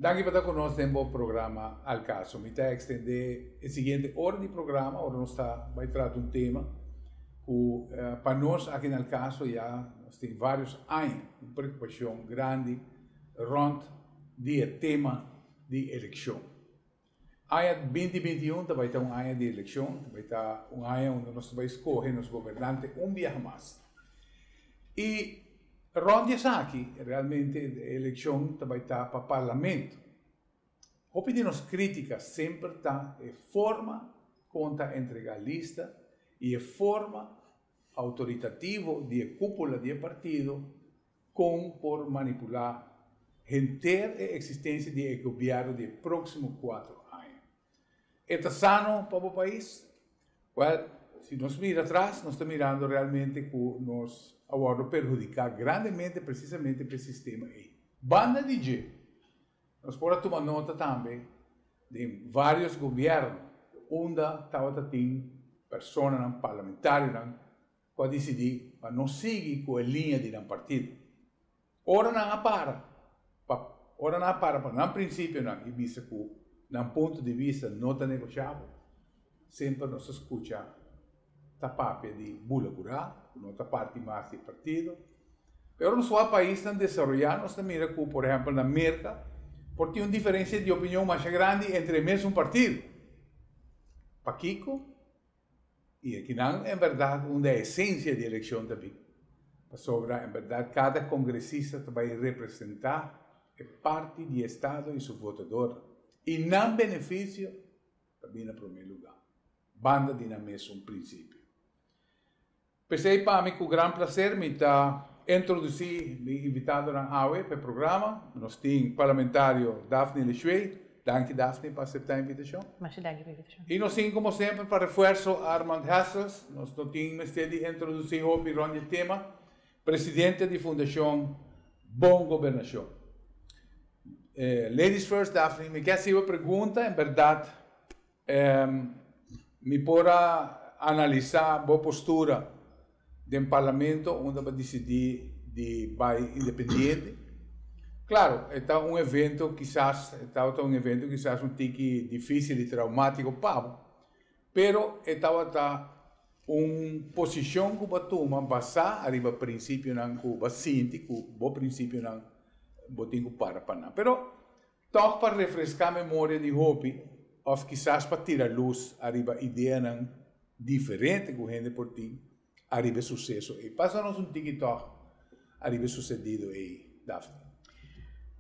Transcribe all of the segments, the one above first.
Danki pa ta ku nos den bo programa Al Caso. Mi ta ekstendé e siguiente ora di programa ora nos ta bai trata un tema ku pa nos aki na Al Caso ya nos tin vários aña un preokupashon grandi rònt di e tema di elekshon. Aña 2021 ta bai ta un aña di elekshon, ta bai ta un aña unda nos ta bai skohe nos gobernante un biaha mas. I rònt di esaki realmente e elekshon ta bai ta pa parlamento. Hopi di nos krítika semper ta e forma kon ta entregá lista i e forma outoritativo di e kúpula di e partido kon por manipulá henter e eksistensia di e gobièrnu di e próksimo 4 aña. E ta sano pa bo pais? Wèl, si nos mira atras, nos ta mirando realmente ku nos a wòrdu perhudiká grandemente presisamente pa e sistema ei. Banda di dje, nos por a tuma nota tambe di vários gobièrnu unda tabata tin personanan, parlamentarionan, ku a disidí pa no sigui ku e liña di nan partido. Ora nan a para, pa ora nan a para pa nan prinsipionan i bisa ku nan punto di bista no ta negoshabel, semper nos a skucha ta papia di bula kurá, ku no ta parti mas di partido. Pero nos wak paisnan desaroyá, nos ta mira ku, por ehèmpel, na Merka, por tin un diferensia di opinion masha grandi entre e mesun partido. Pakiko? I akinan en bèrdat unda e esensia di elekshon ta bin. Pasobra en bèrdat kada kongresista ta bai representá e parti di e estado i su votadornan. I nan benefisio ta bin na promé lugá, banda di nan mesun prinsipio. P'esei pa mi ku gran plaser mi ta introdusí mi invitadonan awe pa e programa. Nos tin parlamentario Daphne Lejuez. Danki, Daphne, pa aseptá e invitashon. Masha danki pa e invitashon. I nos tin komo semper pa refuerso Armand Hessels. Nos no tin mester di introdusí hopi rònt di e tema. Presidente di Fundashon Bon Gobernashon. Ladies first, Daphne, mi ke hasi bo pregunta. En bèrdat mi por a analisá bo postura den parlamento unda bo a disidí di bai independiente. Klaro, e ta un evento kisas, e tabata un evento kisas un tiki difísil i traumátiko pa bo, pero e tabata un posishon ku bo a tuma basá ariba prinsipionan ku bo a sinti ku bo prinsipionan bo tin ku para pa nan. Pero tòg pa refreská memoria di hopi òf kisas pa tira lus ariba ideanan diferente ku hende por tin ariba e suseso ei. Pasa nos un tiki tòg ariba e susedido ei, Daphne.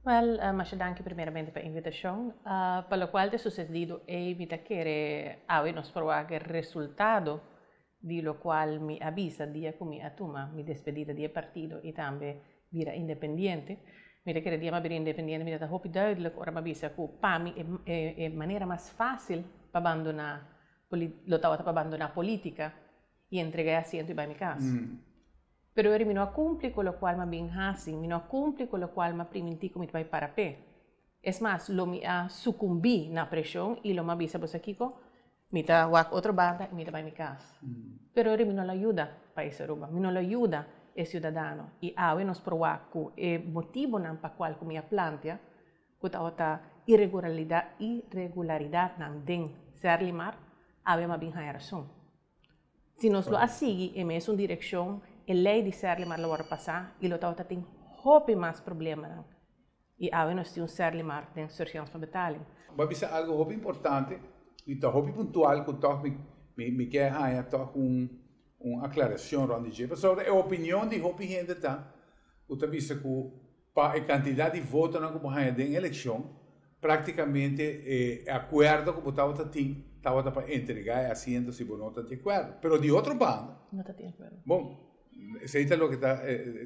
Wèl, masha danki primeramente pa e invitashon. Pa lokual ta e susedido ei, mi ta kere awe nos por wak e resultado di lokual mi a bisa dia ku mi a tuma mi despedida di e partido i tambe bira independiente. Mi ta kere dia mi a bira independiente mi ta hopi duidelijk ora mi a bisa ku pa mi e e manera mas fásil pa bandoná lo tabata pa bandoná polítika i entregá e asiento i bai mi kas. Pero eri mi no a kumpli ku lokual mi a bin hasi, mi no a kumpli ku lokual mi a primintí ku mi ta bai para p'e. Es mas, lo mi a sukumbí na preshon i lo mi a bisa boso kiko, mi ta wak otro banda i mi ta bai mi kas. Pero eri mi no lo a yuda pais Aruba, mi no lo a yuda e siudadano. I awe nos por wak ku e motibonan pa kual ku mi a plantia ku tabata iregularidatnan den Serlimar, awe mi a bin haña rason. Si nos lo a sigui e mesun direkshon, e lei di Serlimar lo wòrdu pasá i lo tabata tin hopi mas problemanan. I awe nos tin un Serlimar den surseance van betaling. Bo a bisa algu hopi importante i ta hopi puntual ku tòg mi mi ke haña tòg un un aklarashon rònt di dje. Pasobra e opinion di hopi hende ta ku ta bisa ku pa e kantidat di votonan ku bo haña den elekshon, práktikamente e akuerdo ku bo tabata tin tabata pa entregá e asiento si bo no ta di akuerdo. Pero di otro banda, No ta di akuerdo. Bon, esei ta loke ta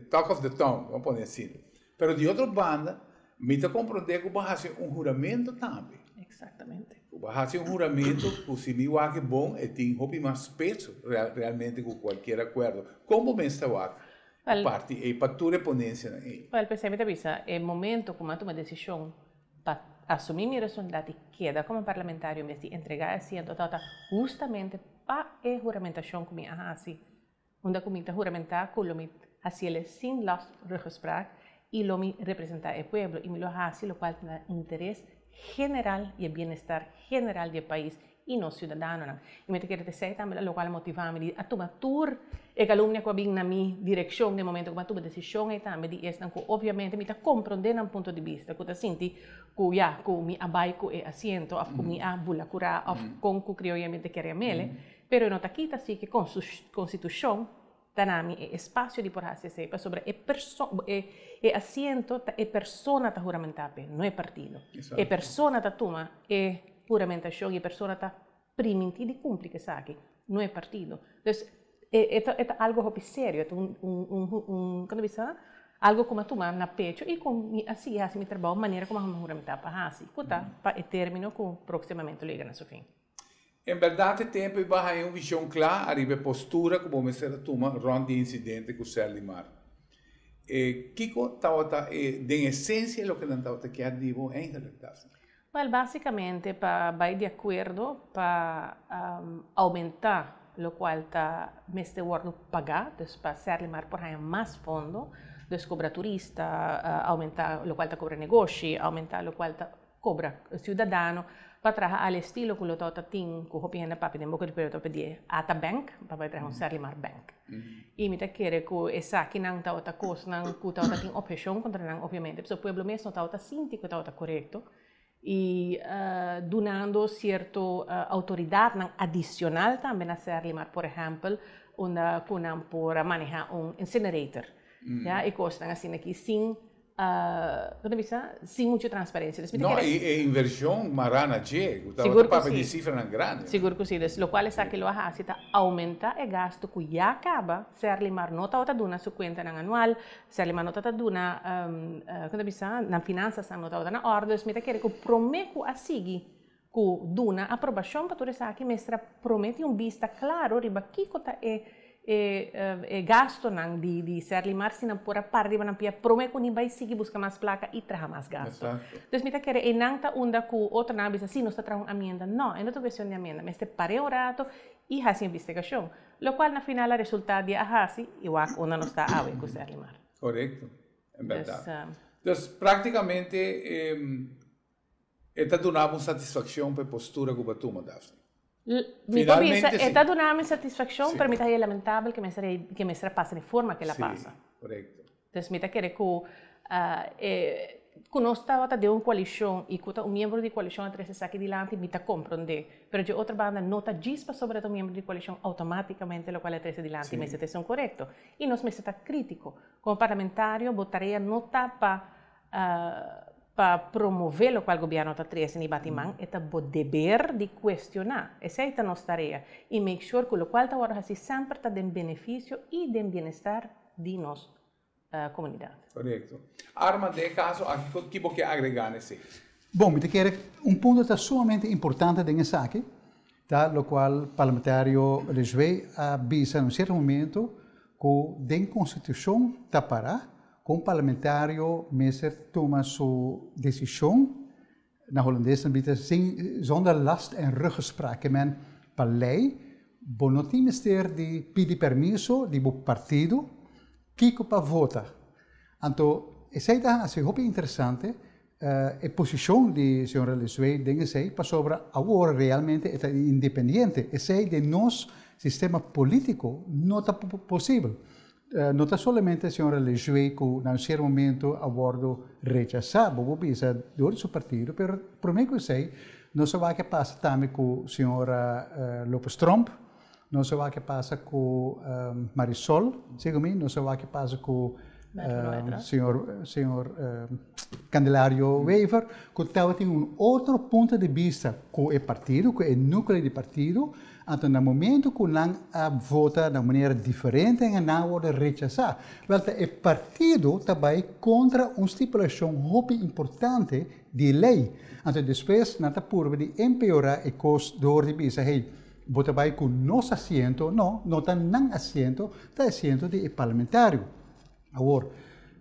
talk of the town, bo a pone asina. Pero di otro banda, mi ta komprondé ku bo a hasi un huramento tambe. Exactamente. Ku bo a hasi un huramento ku si mi wak e bon, e tin hopi mas peso realmente ku kualkier akuerdo. Kon bo mes ta wak e parti ei pa tur e ponensianan ei? Wèl, p'esei mi ta bisa, e momento ku mi a tuma desishon pa asumí mi responsabilidat i keda komo parlamentario en bes di entregá e asiento tabata hustamente pa e huramentashon ku mi a hasi, unda ku mi ta huramentá ku lo mi hasiel sin last ruggespraak. I lo mi representá e pueblo i mi lo hasi lokual ta na interes general i e bienestar general di e pais i nos siudadanonan. I mi ta kere ta esei tambe lokual a motivá mi di a tuma tur e kalumnia ku a bin na mi direkshon den momento ku mi a tuma desishon ei tambe di esnan ku obiamente mi ta komprondé nan punto di bista ku ta sinti ku ya ku mi a bai ku e asiento òf ku mi a bula kurá òf kon ku krioyamente kere a mele, pero e no ta kita si ku e konstitushon Ta na mi e espasio di por hasi esei, pasobra e perso e e asiento ta e persona ta huramentá p'e, no e partido. E persona ta tuma e huramentashon i e persona ta primintí di kumpli ku esaki, no e partido. Dus e e ta e ta algu hopi serio, e ta un un un un kon ta bisa? Algu ku mi a tuma na pecho i ku mi a sigui hasi mi trabou manera ku mi a huramentá pa hasi, ku ta pa e término ku próksimamente lo yega na su fin. En bèrdat e tempu ei bo a haña un vishon kla ariba e postura ku bo mester a tuma rònt di e insidente ku Serlimar. E kiko tabata e den esensia loke nan tabata kier di bo eigenlik, Daphne? Wèl, básikamente pa bai di akuerdo pa oumentá lokual ta mester wòrdu pagá, dus pa Serlimar por haña mas fondo, dus kobra turista, oumentá lokual ta kobra negoshi, oumentá lokual ta Cobra ciudadano pa traha al estilo cu lo tabata tin cu hopi hende a papia den boca di pueblo tabata di Ata Bank pa bai traha un Serlimar Bank. Y mi ta kere cu esakinan tabata cosnan cu tabata tin obhecion contra nan obviamente pasobra pueblo mes no tabata sinti cu tabata corecto y dunando cierto autoridadnan adicional tambe na Serlimar por ehempel unda cu nan por a maneha un incinerator ya y cosnan asina aki sin Bo ta bisa sin mucho transparencia. Dus mi ta No, kere. e e inversion mará na dje, ku tabata Sigur ku papia di si. sifranan grandi. Sigur ku si. Dus lokual esaki lo a hasi ta oumentá e gastu ku ya kaba Serlimar no tabata duna su kuentanan anual, Serlimar no tabata duna, kon ta bisa, nan finansasnan no tabata na òrde. Dus mi ta kere ku promé ku a sigui ku duna aprobashon pa tur esaki mester a promé tin un bista klaro riba kiko ta e e e gastonan di di Serlimar si nan por a para riba nan pia promé ku ni bai sigui buska mas plaka i traha mas gasto. Dus mi ta kere einan ta unda ku otronan a bisa si nos ta traha un amienda. No, e no ta un kuestion di amienda. Mester par'é un rato i hasi investigashon. Lokual na final a resultá di a hasi i wak unda nos ta awe ku Serlimar. Korekto, en bèrdat. Dus praktikamente E ta duna bo un satisfaccion pa e postura cu bo a tuma, Daphne? Mi por bisa, e ta duna mi satisfaccion, pero mi ta haya lamentabel cu mester a pasa di forma cu el a pasa. Si, corecto. Dus mi ta kere cu cu nos tabata den un coalicion y cu ta un miembro di coalicion a trece esaki dilanti, mi ta comprende. Pero dje otro banda, no ta djis pasobra ta un miembro di coalicion automaticamente locual a trece dilanti mester ta esun corecto. Y nos mester ta critico. Como parlamentario, bo tarea no ta pa Pa promové lokual gobièrnu ta trese ni bati man, e ta bo deber di kuestioná. Esei ta nos tarea i make sure ku lokual ta wòrdu hasí semper ta den benefisio i den bienestar di nos komunidat. Korekto. Armand, den e kaso aki, ki bo ke agregá na esei? Bon, mi ta kere un punto ta sumamente importante den esaki, ta lokual Parlamentario Lejuez a bisa na un sierto momento ku den Konstitushon ta pará Ku un parlamentario mester tuma su desishon, na Holandes nan bisa sin zonder last en ruggespraak, ke men pa lei bo no tin mester di pidi permiso di bo partido kiko pa vota. Anto esei ta hasi hopi interesante e posishon di señor Lesué den esei pasobra awor realmente e ta independiente. Esei den nos sistema politico no ta posibel. No ta solamente señor Lesué cu na un cierto momento a wordo rechasa, bo por bisa, door di su partido, pero prome cu esei nos a wak a pasa tambe cu señora Lopez Tromp, nos a wak a pasa cu Marisol, sigo mi, nos a wak a pasa cu señor señor Candelario Wever, cu tabatin un otro punto di bista cu e partido, cu e nucleo di partido, anto na momento cu nan a vota na un manera diferente nan a wordo rechasa. Wel ta e partido ta bay contra un stipulacion hopi importante di ley. Anto despues nan ta purba di empeora e cos door di bisa hey, Bo ta bai ku nos asiento? No, no ta nan asiento, ta asiento di e parlamentario. Awor,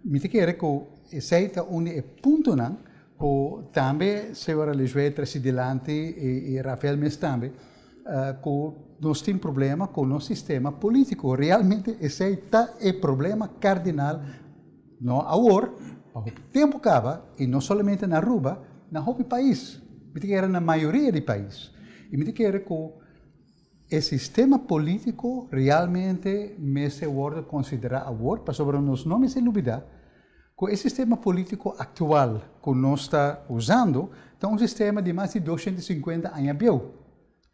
mi ta kere ku esei ta un di e puntonan ku tambe señora Lejuez trese dilanti i Rafael mes tambe, ku nos tin problema ku nos sistema polítiko. Realmente esei ta e problema kardinal, no awor, Pa tempu kaba, i no solamente na Aruba, na hopi pais. Mi ta kere na mayoria di pais. I mi ta kere ku e sistema polítiko realmente mester wòrdu konsiderá awor, pasobra nos no mester lubidá ku e sistema polítiko aktual ku nos ta usando ta un sistema di mas di 250 aña bieu.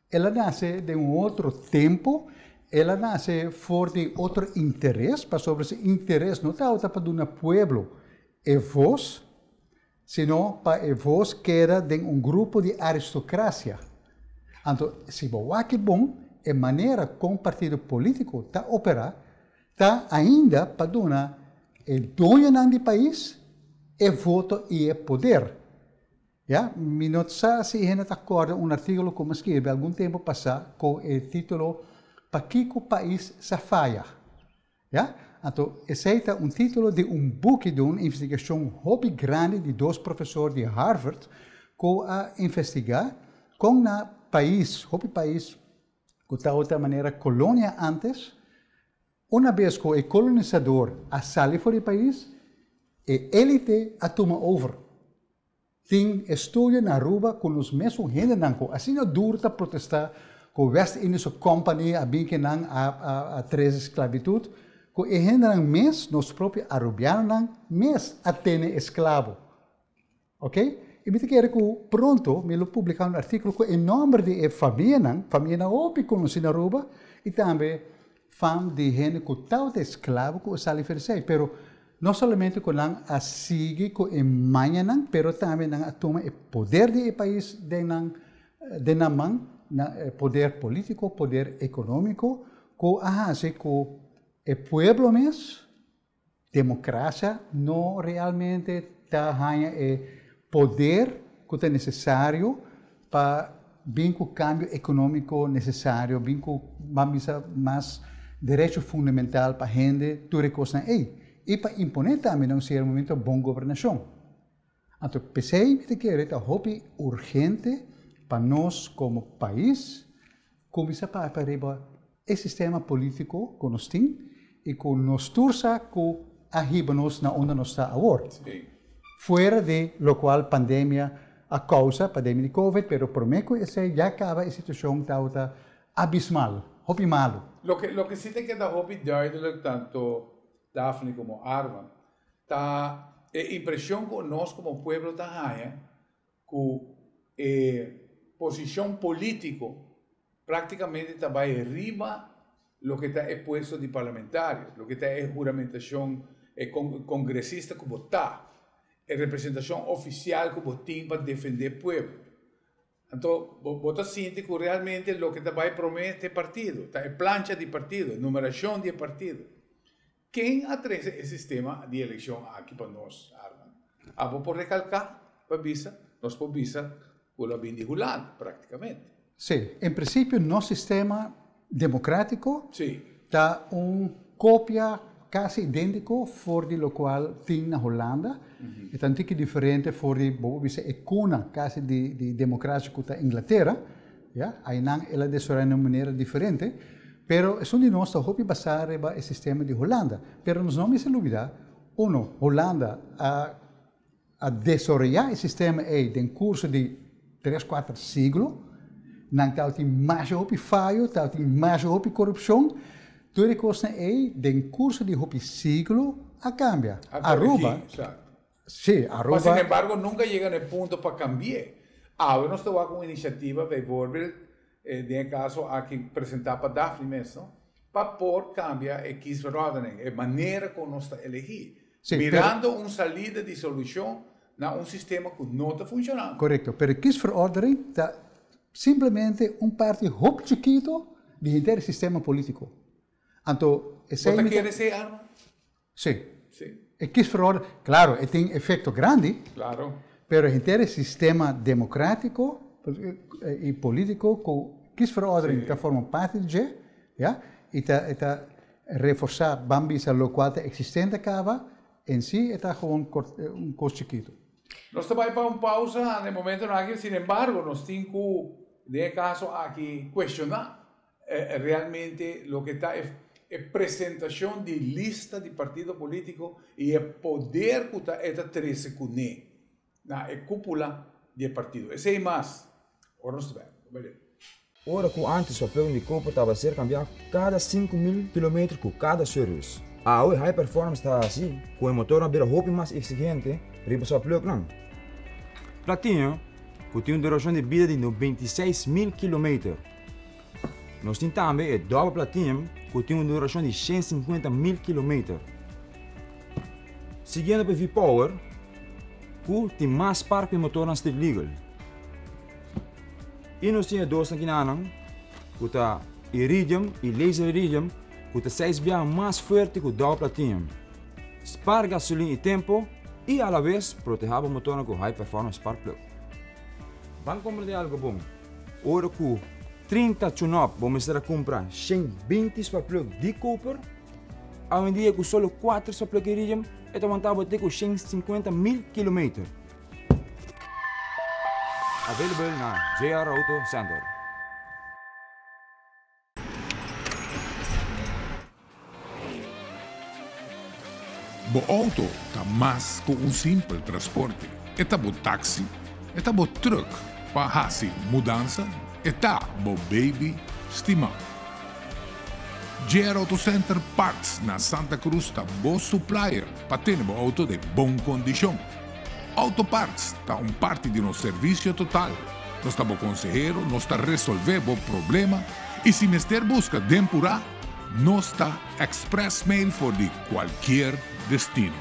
El a nase den un otro tempu, el a nase for di otro interes, pasobra e interes no tabata pa duna pueblo e voz, sino pa e voz keda den un grupo di aristokrasia. Anto, si bo wak bon, e manera kon partido polítiko ta operá, ta ainda pa duna e doñonan di pais e voto i e poder. Ja, mi no sa si hende ta kòrda un artíkulo ku mi a skirbi algun tempu pasá ku e título "Pakiko Pais Sa Faya". Ja? Anto, esei ta un título di un buki di un investigashon hopi grandi di dos profesor di Harvard ku a investigá kon na pais, hopi pais ku tabata manera kolonia antes, una bes ku e kolonisador a sali for di pais, e élite a tuma over. Tin estudio na Aruba ku nos mesun hendenan ku asina duru ta protestá ku West Indische Company a bin ke nan a trese sklabitut, ku e hendenan mes, nos propio arubianonan mes a tene esklabo. Ok? I mi ta kere ku pronto mi lo publiká un artíkulo ku e nòmber di e famianan, famianan hopi konosí na Aruba, i tambe fam di hende ku tabata esklabo ku a sali for esei. Pero no solamente ku nan a sigui ku e mañanan, pero tambe nan a tuma e poder di e pais den nan man, na poder polítiko, poder ekonómiko, ku a hasi ku e pueblo mes, demokrasia no realmente ta haña e poder ku ta nesesario pa bin ku kambio ekonómiko nesesario, bin ku mas derecho fundamental pa hende, tur e kosnan ei. I pa imponé tambe na un sierto momento bon gobernashon. Anto, p'esei mi ta kere ta hopi urgente pa nos komo pais kuminsá papia riba e sistema polítiko ku nos tin i ku nos tur sa ku a hiba nos na unda nos ta awor. Fuera di lokual pandemia a kousa, pandemia di COVID, pero promé ku esei ya kaba e situashon tabata abismal, hopi malu. Loke sí ta keda hopi duidelijk, tanto Daphne komo Arman, ta e impreshon ku nos komo pueblo ta haña ku e posishon polítiko práktikamente ta bai riba loke ta e puesto di parlamentario, loke ta e huramentashon, e kongresista ku bo ta, e representashon ofisial ku bo tin pa defendé pueblo. Anto, bo ta sinti ku realmente loke ta bai promé ta e partido, ta e plancha di partido, numerashon di e partido. Ken a trese e sistema di elekshon aki pa nos, Arman? Abo por rekalká pa bisa, nos por bisa ku lo a bin di Hulanda, práktikamente. Sí, en prinsipio nos sistema demokrátiko ta un kopia kasi idéntiko for di lokual tin na Hulanda. E ta un tiki diferente for di, bo por bisa, e kuna kasi di demokrasia ku ta Inglatera. Ya, einan el a desaroyá na un manera diferente, pero esun di nos ta hopi basá riba e sistema di Hulanda. Pero nos no mester lubidá, uno, Hulanda a desaroyá e sistema ei den kurso di tres, kuater siglo. Nan tabatin masha hopi fayo, tabatin masha hopi korupshon. Tur e kosnan ei den kurso di hopi siglo a kambia. A Aruba, korigí, exacto. Sí, Ma Aruba. sin embargo nunka yega na e punto pa kambi'é. Awe nos ta wak un inisiativa, bijvoorbeeld, den e kaso aki presentá pa Daphne mes, no? Pa por kambia e kiesverordening, e manera kon nos ta elegí. Sí, pero Mirando un salida di solushon na un sistema ku no ta funshonando. Korekto, pero e kiesverordening ta simplemente un parti hopi chikito di henter e sistema polítiko. Anto, esei Bo ta mi ta kere esei, Armand? Sí. Sí. E kiesverordening, klaro, e tin efekto grandi. Pero henter e sistema demokrátiko i polítiko ku kiesverordening ta forma parti di dje, ya, i ta e ta reforsá ban bisa lokual ta eksistente kaba, en si e ta gewoon un kos chikitu. Nos ta bai pa un pausa na e momentonan aki, sin embargo nos tin ku den e kaso aki kuestioná realmente loke ta e. E presentashon di lista di partido polítiko i e poder ku ta e ta trese kuné na e kúpula di e partido. Esei mas ora nos ta bai. Bai den. Ora ku ántes papel di koper tabata ser kambiá kada 5000 kilometer ku kada service. Awe High Performance ta hasi ku e motornan bira hopi mas eksigente riba su apluknan. Platinum, ku tin un durashon di bida di 96,000 kilometer. Nos tin tambe e dòbel platinum ku tin un durashon di 150,000 kilometer. Siguiendo pa e V-Power, ku tin mas par ku e motornan street legal. I nos tin e dos akinanan ku ta iridium i laser iridium ku ta seis biaha mas fuerte ku dòbel platinum. Spar gasolin i tempo i alabes protehá bo motornan ku high performance spark plug. Ban komprendé algo bon. Ora ku 30 tune-up bo mester a kumpra 120 spark plug di koper, awendia ku solo 4 spark plug iridium e ta wanta bo te ku 150 mil kilometer. Available na JR Auto Center. Bo auto ta mas ku un simpel transporte. E ta bo taxi, e ta bo truck pa hasi mudansa, e ta bo baby stimá. JR Auto Center Parts na Santa Cruz ta bo supplier pa tene bo auto den bon kondishon. Auto Parts ta un parti di nos servisio total. Nos ta bo konsehero, nos ta resolvé bo problema i si mester buska den purá, nos ta express mail for di kualkier destino.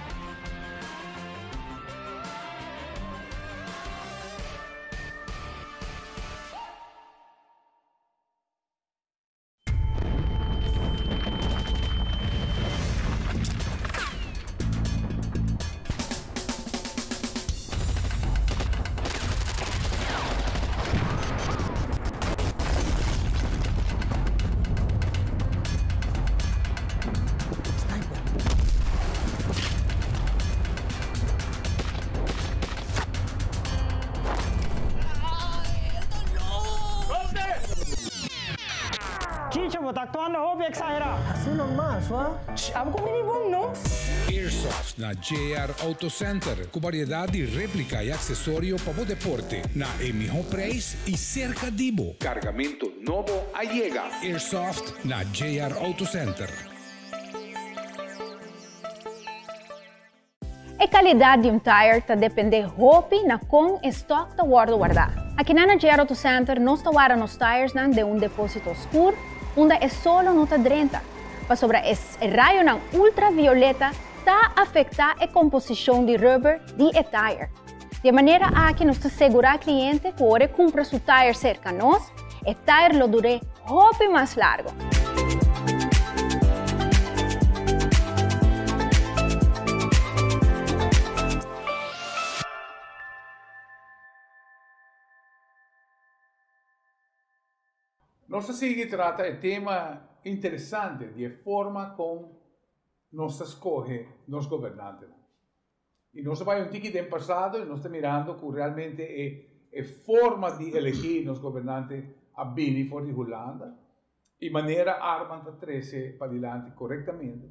Chicho, bo ta actuando hopi exagerá. Así normal, swa. Abo cu mini bon, no? Airsoft na JR Auto Center cu variedad di replica y accesorio pa bo deporte na e miho prijs y cerca di bo. Cargamento nobo a yega. Airsoft na JR Auto Center. E kalidat di un tire ta dependé hopi na kon e stòk ta wòrdu wardá. Akinan na JR Auto Center nos ta warda nos tiresnan den un depósito skur unda e solo no ta drenta, pasobra e rayonan ultravioleta ta afektá e komposishon di rubber di e tire. Di e manera aki nos ta segurá kliente ku ora e kumpra su tire serka nos, e tire lo dur'é hopi mas largu. Nos ta sigui trata e tema interesante di e forma kon nos ta skohe nos gobernantenan. I nos a bai un tiki den pasado i nos ta mirando ku realmente e e forma di elegí nos gobernante a bini for di Hulanda i manera Arman ta trese padilanti korektamente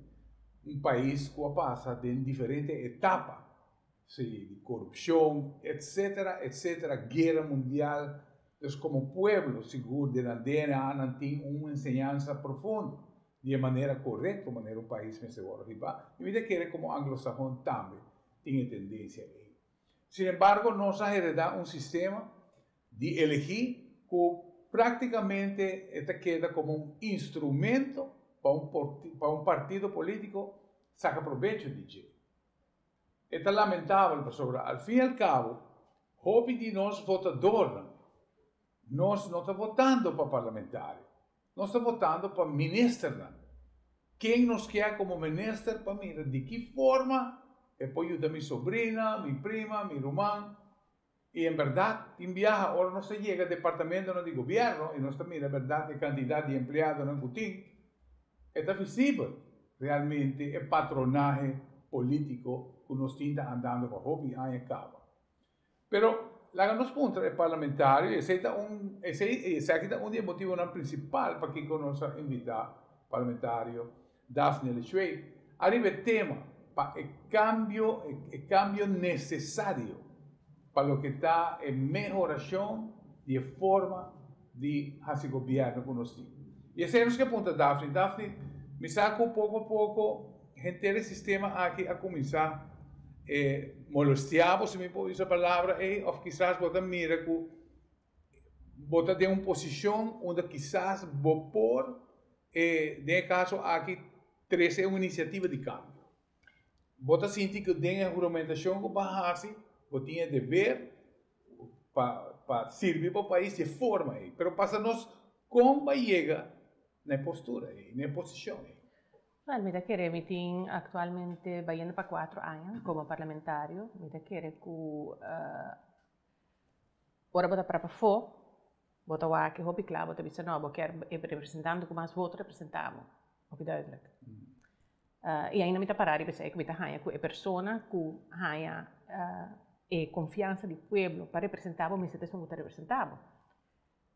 un pais ku a pasa den diferente etapa, si, di korupshon, etsetera, etsetera, guera mundial. Dus komo pueblo sigur den nan DNA nan tin un enseñansa profundo di e manera korekto manera un pais mester wòrdu hibá i mi ta kere komo anglosahon tambe tin e tendensia ei. Sin embargo nos a heredá un sistema di elegí ku práktikamente e ta keda komo un instrumento pa un pa un partido polítiko saka probecho di dje. E ta lamentabel pasobra al fin i al kabo hopi di nos votadornan nos no ta votando pa parlamentario, nos ta votando pa ministernan. Ken nos kier komo minister pa mira di ki forma e por yuda mi sobrina, mi prima, mi ruman. I en bèrdat tin biaha ora nos ta yega departamentonan di gobièrnu i nos ta mira bèrdat e kantidat di empleadonan ku tin, e ta visibel realmente e patronahe polítiko ku nos tin ta andando pa hopi aña kaba. Pero laga nos puntra e parlamentario i esei ta un esei esaki ta un di e motibonan prinsipal pakiko nos a invitá parlamentario. Daphne Lejuez, ariba e tema pa e cambio, e cambio necesario pa loke ta e mehoracion di e forma di haci gobierno cu nos tin. Y esey nos ke punta Daphne. Daphne, mi sa cu poco poco henter e sistema aki a cuminsa e molestia bo, si mi por usa e palabra ey, of kisas bo ta mira cu bo ta den un posicion unda kisas bo por, den e caso aki, trece un iniciativa di cambio. Bo ta sinti cu den e huramentacion cu bo a haci, bo tin e deber pa sirbi bo pais di e forma ey. Pero pasa nos con bo a yega na e postura ey, na e posicion ey. Wel, mi ta kere mi tin actualmente bayendo pa cuatro aña como parlamentario. Mi ta kere cu ora bo ta para pafó, bo ta wak e hopi kla, bo ta bisa no, bo kier e representante ku mas voto representá bo. Hopi duidelijk. I ainda mi ta pará riba esei ku mi ta haña ku e persona ku haña e konfiansa di pueblo pa representá bo mester ta esun ku ta representá bo.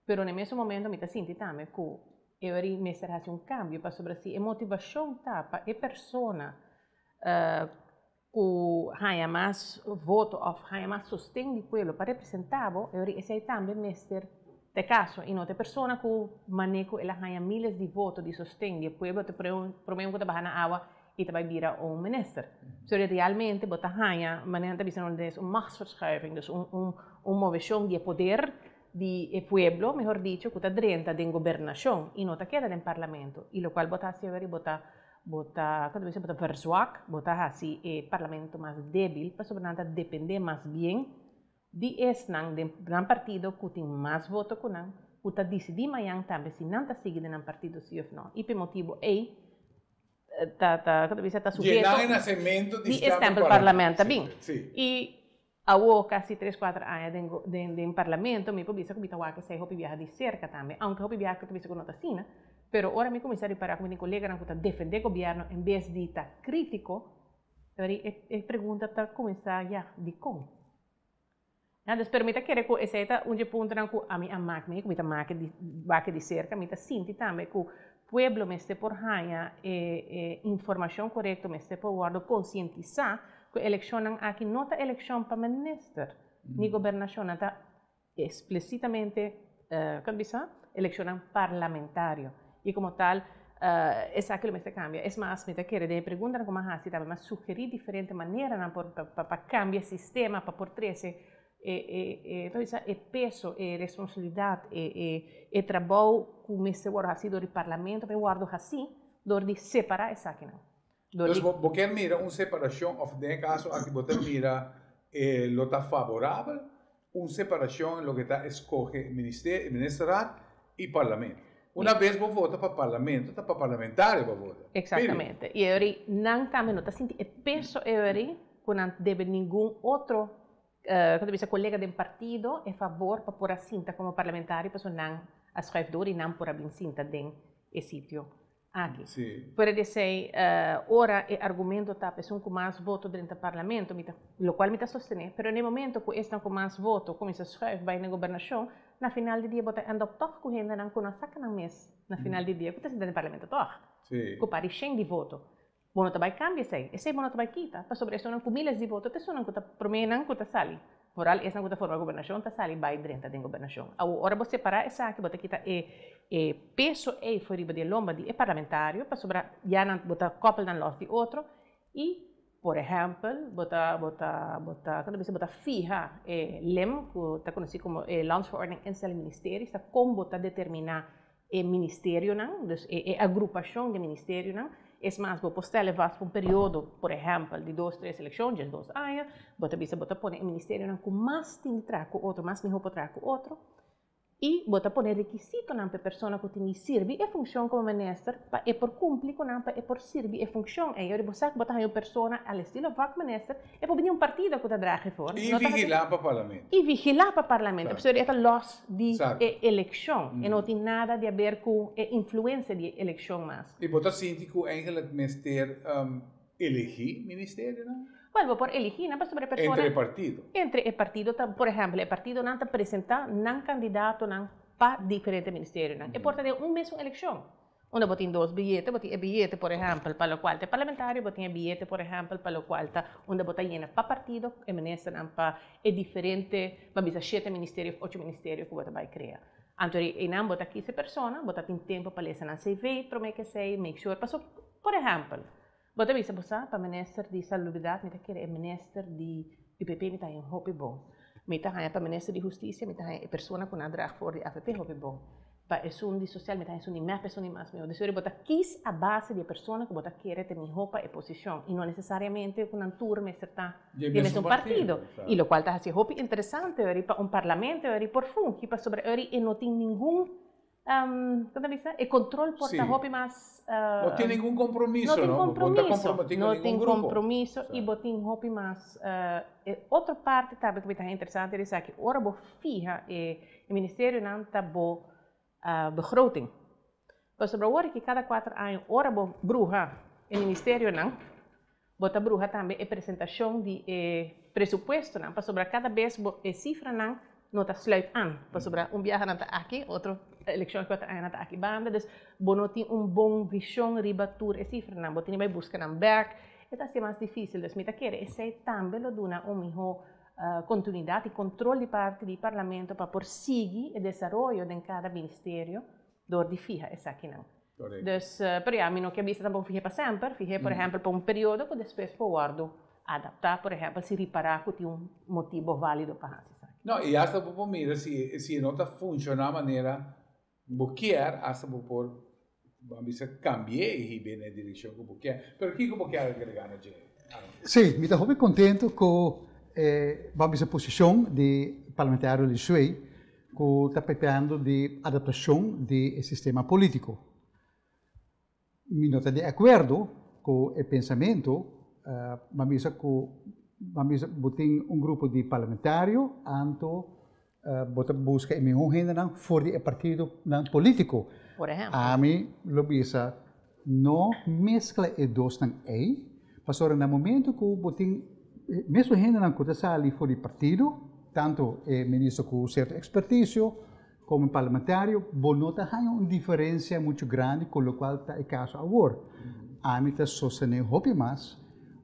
Pero na e mesun momento mi ta sinti tambe ku e ora mester hasi un kambio pasobra si e motivashon ta pa e persona ku haña mas voto òf haña mas sosten di pueblo pa representá bo, e ora esei tambe mester ta e kaso i no ta e persona ku manera ku el a haña miles di voto di sosten di e pueblo ta promé ku ta baha na awa i ta bai bira un minister. So realmente bo ta haña manera nan ta bisa na holandes un machtsverschuiving, dus un un moveshon di e poder di e pueblo, mehor dicho, ku ta drenta den gobernashon i no ta keda den parlamento i lokual bo ta hasi awor i bo ta Bo ta, kon ta bisa, bo ta verzwak, bo ta hasi e parlamento mas debil pasobra nan ta depende mas bien di esnan den nan partido ku tin mas voto ku nan, ku ta disidí mañan tambe si nan ta sigui den nan partido si òf no. I p'e motibu ei ta, ta, kon ta bisa, ta suheto Dje nan e nasemento di di e stempelparlament ta bin. I Awo kasi tres kuater aña den den den parlamento mi por bisa ku mi ta wak esei hopi biaha di serka tambe, aunke hopi biaha ku ta bisa ku no ta asina, pero ora mi kuminsá ripará ku mi tin koleganan ku ta defendé gobièrnu en bes di ta krítiko, e e pregunta ta kuminsá ya, dikon? Ya, dus pero mi ta kere ku esei ta un dje puntonan ku ami a mak mi, ku mi ta make di wak di serka, mi ta sinti tambe ku pueblo mester por haña e e informashon korekto, mester por wòrdu konsientisá Ku elekshonnan aki no ta elekshon pa minister ni gobernashon, nan ta eksplesitamente, kon bisa, elekshonnan parlamentario. I komo tal esaki lo mester kambia. Es mas, mi ta kere den e preguntanan ku mi a hasi tambe mi a sugerí diferente maneranan por pa kambia e sistema pa por trese e e kon bisa, e peso, e responsabilidat, e e e trabou ku mester wòrdu hasi dor di parlamento pa e wòrdu hasi dor di separá esakinan. Dus bo kier mira un separacion of den e caso aki bo ta mira e lo ta favorabel un separacion en loke ta escoge ministerio, ministerraad y parlamento. Una bes bo vota pa parlamento ta pa parlamentario bo vota. Exactamente. Y eri nan tambe no ta sinti e peso eri cu nan debe ningun otro cu ta bisa colega den partido e fabor pa por a sinta como parlamentario pasobra nan a schuif door y nan por a bin sinta den e sitio aki. Fuera di esei, ora e argumento ta pa esun ku mas voto drenta parlamento, mi ta, lokual mi ta sostené, pero na e momento ku esnan ku mas voto kuminsá schuif bai na gobernashon, na final di dia bo ta end up tòg ku hendenan ku no a saka nan mes na final di dia ku ta sinta den parlamento tòg, ku par di shen di voto. Bo no ta bai kambia esei, esei bo no ta bai kita, pasobra esunnan ku miles di voto ta esunnan ku ta proménan ku ta sali. Vooral esnan ku ta forma gobernashon ta sali bai drenta den gobernashon. Awor ora bo separá esaki bo ta kita e e peso ei for riba di e lomba di e parlamentario pasobra ya nan bo ta kòpel nan lòs di otro i por ehèmpel bo ta bo ta bo ta kon ta bisa bo ta fiha e lem ku ta konosí komo e Landsverordening Instelling Ministeries ta kon bo ta determiná e ministerionan, dus e e agrupashon di ministerionan, es mas bo por stèl e vast pa un periodo, por ehèmpel di dos tres elekshon, djes dos aña, bo ta bisa bo ta pone e ministerionan ku mas tin di traha ku otro, mas mihó por traha ku otro, i bo ta pone rekisitonan pa e persona ku tin di sirbi e funshon komo minister pa e por kumpli ku nan, pa e por sirbi e funshon ei. Ora bo sa ku bo ta haña un persona al estilo vakminister, e por bini un partido ku ta draha e for. I vigilá pa parlamento. I vigilá pa parlamento. Pasobra e ta lòs di e elekshon. E no tin nada di haber ku e influensia di e elekshon mas. I bo ta sinti ku eigenlijk mester elegí ministerionan? Wèl, bo por eligí nan pasobra e persona. Entre e partido. Entre e partido ta, por ehèmpel, e partidonan ta presentá nan kandidatonan pa diferente ministerionan. E por ta den un mesun elekshon. Unda bo tin dos biyete, bo tin e biyete, por ehèmpel, pa lokual ta e parlamentario, bo tin e biyete, por ehèmpel, pa lokual ta unda bo ta yena pa partido, e ministernan pa e diferente, ban bisa shete ministerio òf ocho ministerio ku bo ta bai krea. Anto di einan bo ta kis e persona, bo ta tin tempu pa lesa nan CV promé ku esei, make sure, paso, por ehèmpel, bo ta bisa bo sa pa minister di salubridat mi ta kere e minister di UPP mi ta haña hopi bon. Mi ta haña pa minister di hustisia mi ta haña e persona ku nan draag for di avp hopi bon. Pa esun di sosial mi ta haña esun di mep esun di mas mihó. Desori bo ta kis a base di e persona ku bo ta kere ta mihó pa e posishon i no nesesariamente ku nan tur mester ta di e mesun partido. I lokual ta hasi hopi interesante ori pa un parlamento ori por fungi pasobra ori e no tin ningun kon ta bisa e kontrol por ta hopi mas. No tin ningun kompromiso no tin kompromiso no tin kompromiso i bo tin hopi mas e otro parti tambe ku mi ta haña interesante di esaki ora bo fiha e E ministerionan ta bo begroting. Pasobra awor ki kada kuater aña ora bo bruha e ministerionan, bo ta bruha tambe e presentashon di e presupuestonan, pasobra kada bes bo e sifranan no ta sluit an, pasobra un biaha nan ta aki, otro elekshon kuater aña nan ta aki banda, dus bo no tin un bon vishon riba tur e sifranan, bo tin di bai buska nan bèk, e ta hasi mas difisil. Dus mi ta kere esei tambe lo duna un mihó Kontinuidat i kontrol di parti di Parlamento pa por sigui e desaroyo den kada ministerio dor di fiha esakinan. Dus, pero ya, mi no ke bisa tampoko fih'é pa semper, fih'é por ehèmpel pa un periodo ku despues por wòrdu adaptá, por ehèmpel si ripará ku tin un motibo válido pa hasi esaki. No, i asta bo por mira si si e no ta funshoná manera bo kier, asta bo por, bo a bisa cambi'é i hib'é na e direccion cu bo kier. Pero kico bo kier agrega na dje, Aaron? Sí, mi ta hopi contento cu e, bo a bisa posicion di Parlamentario Lisuey cu ta papiando di adaptacion di e sistema politico. Mi no ta di acuerdo cu e pensamento, bo a bisa cu, bo a bisa bo tin un grupo di parlamentario anto Bo ta buska e mihó hendenan for di e partidonan polítiko. Por ehèmpel. Ami lo bisa, no meskla e dosnan ei, pasobra na momento ku bo tin e mesun hendenan ku ta sali for di partido, tantu e minister ku sierto ekspertisio komo e parlamentario, bo no ta haña un diferensia muchu grandi ku lokual ta e kaso awor. Ami ta sostené hopi mas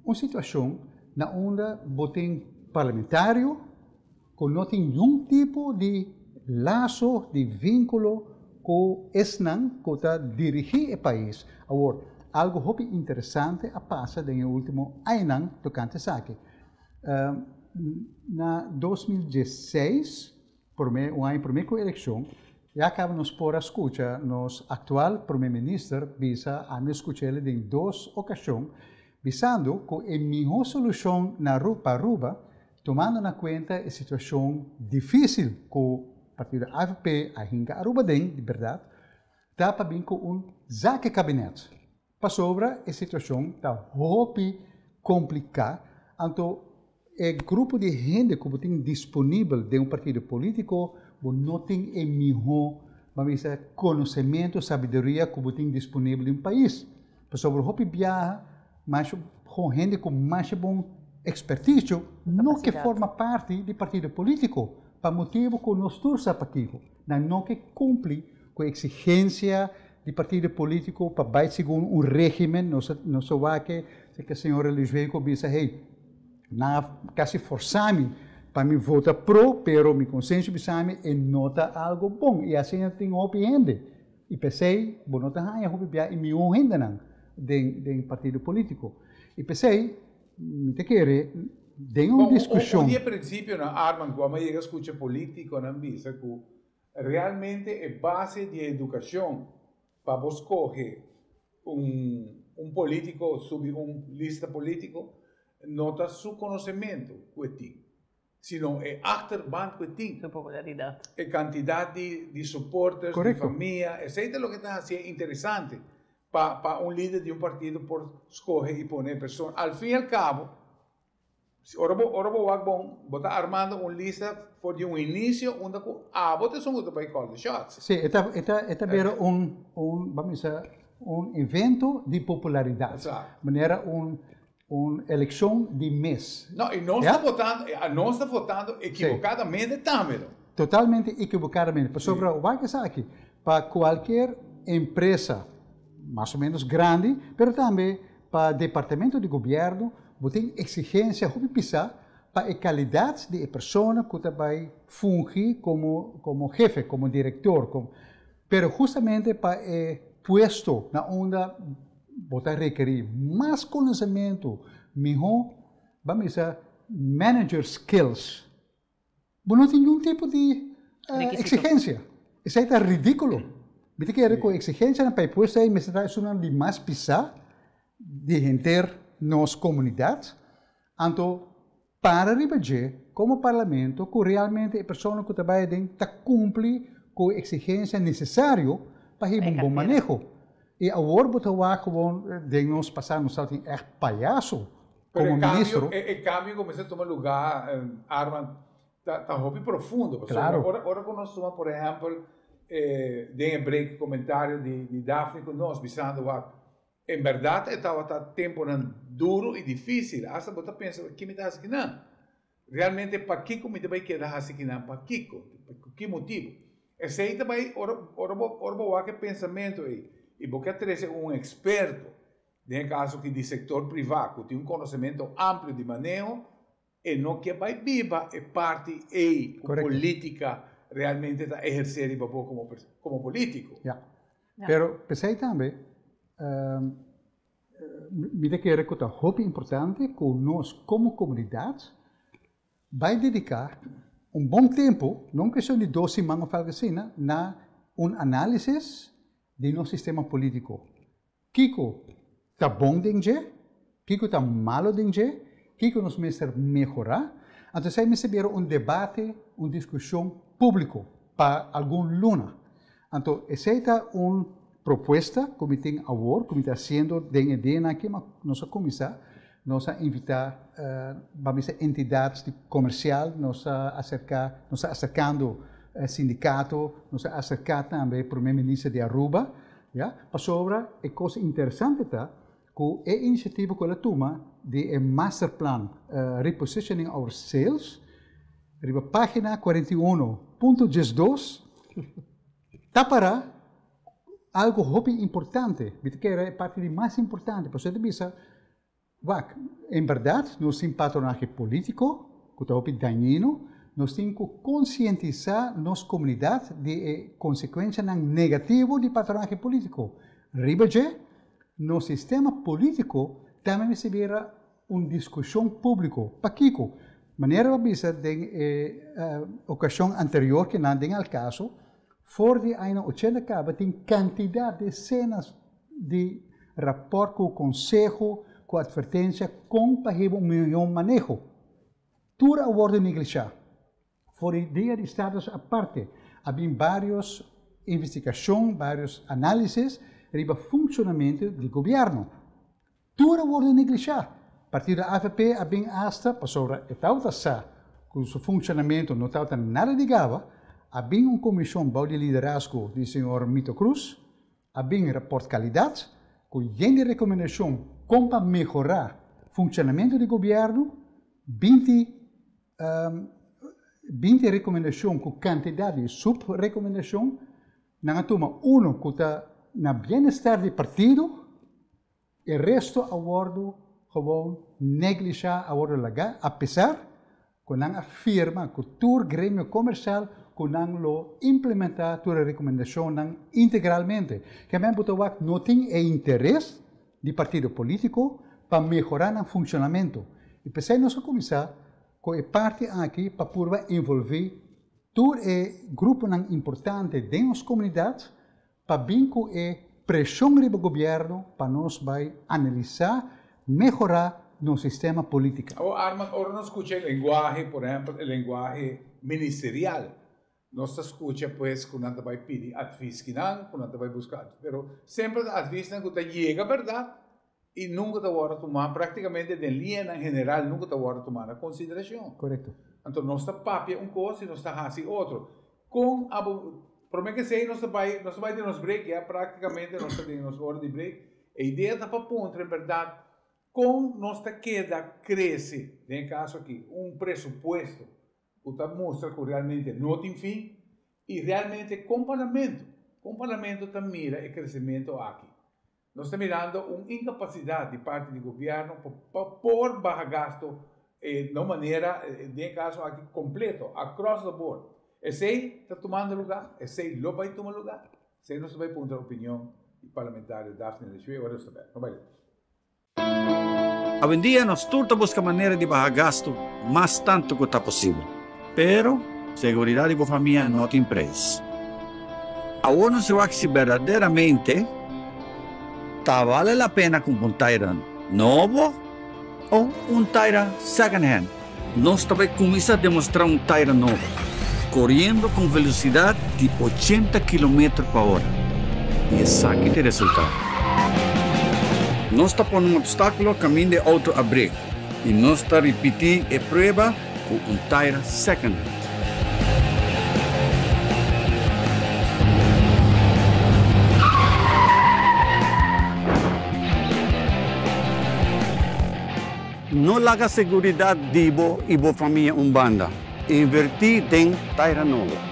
un situashon na unda bo tin parlamentario, ku no tin niun tipo di laso, di vínkulo ku esnan ku ta dirigí e pais. Awor, algu hopi interesante a pasa den e último añanan tokante esaki. Na 2016, promé, un aña promé ku elekshon, ya kaba nos por a skucha nos aktual promé minister bisa, ami a skucha el den dos okashon, bisando ku e mihó solushon na pa Aruba Tumando na kuenta e situashon difísil ku partido avp a hinka Aruba den, di bèrdat, ta pa bin ku un zakekabinet. Pasobra e situashon ta hopi kompliká, anto e grupo di hende ku bo tin disponibel den un partido polítiko, bo no tin e mihó, ban bisa, konosementu, sabiduria ku bo tin disponibel den un pais. Pasobra hopi biaha Mas bon hende ku masha bon ekspertisio no ke forma parti di partido polítiko pa motibu ku nos tur sa pakiko. Nan no ke kumpli ku eksigensia di partido polítiko pa bai segun un régimen. Nos a nos a wak ke señora Luisveco bisa hey nan a kasi forsa mi pa mi vota pro pero mi konsenshi bisa mi e no ta algo bon i asina tin hopi hende. I p'esei bo no ta haña hopi bia e mihó hendenan den den partido polítiko. I p'esei mi ta kere den un diskushon. Un di e prinsipionan, Armand, ku amo a yega skucha polítikonan bisa ku realmente e base di e edukashon pa bo skohe un un polítiko subi un lista polítiko no ta su konosementu ku e tin. sino e achterban ku e tin. Su popularidat. E kantidat di supporters, di famia, esei ta loke ta hasié interesante pa pa un lider di un partido por skohe i pone e persona. Al fin i al kabo, ora bo ora bo wak bon, bo ta armando un lista for di un inisio unda ku abo ta esun ku ta bai call the shots. Sí, e ta e ta e ta bira un un bam bisa un evento di popularidat. Exacto. Manera un Un eleccion di mes. No, y nos ta votando, nos ta votando equivocadamente tambe no. Totalmente equivocadamente. Pasobra wak esaki, pa cualkier empresa. mas o menos grandi, pero tambe pa departamento di gobierno, bo tin exigencia hopi pisa pa e calidad di e persona cu ta bay fungi como hefe, como director, pero justamente pa e puesto na unda bo ta rekeri mas conocemento, miho, ban bisa, manager skills, bo no tin ningun tipo di exigencia. Esey ta ridiculo. Mi ta kere cu exigencianan pa e puesto ey mester ta esunnan di mas pisa di henter nos comunidad. Anto para riba dje como Parlamento cu realmente e persona cu ta bay aden ta cumpli cu e exigencia necesario pa hiba un bon maneho. Y awor bo ta wak gewoon den nos pasado nos tabatin echt payaso como ministro. Pero e cambio cu mester tuma lugar, Armand, ta hopi profundo. Pasobra ora cu nos tuma por ehempel den e break comentario di Daphne cu nos bisando wak, En bèrdat e tabata tempunan duru i difísil. Asta bo ta pensa, Ki mi ta hasi kinan? Realmente pakiko mi ta bai keda hasi kinan? Pakiko? Ku ki motibu? Esei ta bai ora ora bo ora bo wak e pensamentu ei i bo ke trese un eksperto, den e kaso aki di sektor privá, ku tin un konosementu amplio di maneho, e no ke bai biba e parti ei ku polítika realmente ta ehersé riba bo komo komo polítiko. Ya. Pero p'esei tambe mi ta kere ku ta hopi importante ku nos komo komunidat bai dediká un bon tempu, no un kuestion di dos siman òf algu asina, na un análisis di nos sistema polítiko. Kiko ta bon den dje? Kiko ta malo den dje? Kiko nos mester mehorá? Anto esei mester bira un debate, un diskushon públiko pa algun luna. Anto esei ta un propuesta ku mi tin awor, ku mi ta hasiendo den e dianan aki, ma nos a kuminsá, nos a invitá ban bisa entidat di komersial, nos a aserká, nos ta aserkando sindikato, nos a aserká tambe Prome Minister di Aruba, Ya, pasobra e kos interesante ta ku e inisiativa ku el a tuma di e masterplan Repositioning Our Sales riba página 41.12 ta para algu hopi importante, mi ta kere e parti di mas importante, pasobra e ta bisa, Wak, en bèrdat nos tin patronahe polítiko ku ta hopi dañino, nos tin ku konsientisá nos komunidat di e konsekuenshanan negativo di patronahe polítiko. Riba dje, nos sistema polítiko tambe mester bira un diskushon públiko. Pakiko? Manera bo a bisa den e okashon anterior ku nan den al kaso, for di añanan ochenta kaba tin kantidat, desenas di rapòrt ku konseho ku atvertensia kon pa hiba un mihó maneho. Tur a wòrdu neglishá. For di dia di status aparte a bin vários investigashon, vários análisis riba funshonamentu di gobièrnu. Tur a wòrdu neglishá. Partido avp a bin asta pasobra e tabata sa ku su funshonamentu no tabata nada di gaba, a bin un komishon bou di liderazgo di señor Mito Cruz, A bin raport kalidat ku yen di rekomendashon kon pa mehorá funshonamentu di gobièrnu, 20 20 rekomendashon ku kantidat di suprekomendashon. Nan a tuma unu ku ta na bienestar di partido, E resto a wordo gewoon neglisha, a wordo laga, apesar cu nan a firma cu tur gremio comercial cu nan lo implementa tur e recomendacionnan integralmente. Kemey bo ta wak no tin e interes di partido politico pa mehora nan funcionamento. Y pesey nos a cuminsa cu e parti aki pa purba envolvi tur e gruponan importante den nos comunidad pa bin ku e preshon riba gobièrnu pa nos bai analisá, mehorá nos sistema polítika. Awor Armand, ora nos skucha e lenguahe, por ehèmpel e lenguahe ministerial, nos ta skucha pues ku nan ta bai pidi advis kinan, ku nan ta bai buska advis, pero semper ta advisnan ku ta yega bèrdat i nunka ta wòrdu tumá, práktikamente den liñanan general nunka ta wòrdu tumá na konsiderashon. Korekto. Anto nos ta papia un kos i nos ta hasi otro. Kon abo, promé ke esei nos ta bai, nos ta bai den nos break ya, práktikamente nos ta den nos ora di break. E idea ta pa puntra en bèrdat kon nos ta keda krese, den e kaso aki, un presupuesto ku ta mustra ku realmente no tin fin i realmente kon parlamento, kon parlamento ta mira e kresementu aki. Nos ta mirando un incapacidad di parti di gobierno pa por baha gasto na un manera, den e caso aki, completo, across the board. Esey ta tumando lugar? Esey lo bay tuma lugar? Esey nos ta bay puntra opinion di parlamentario Daphne Lejuez ora nos ta bek. No bay leu. Awendia nos tur ta buska manera di baha gastu mas tantu ku ta posibel. Pero, seguridat di bo famia no tin preis. Awor nos wak si berdaderamente ta bale la pena kumpra un taira nobo o un taira second hand. Nos ta bai kuminsá demostrá un taira nobo, koriendo ku un velosidat di ochenta kilometer pa ora. I esaki ta e resultado. Nos ta pone un opstákulo kaminda e outo a brek i nos ta ripití e prueba ku un taira second hand. No laga seguridat di bo i bo famia un banda. Invertí den taira nobo.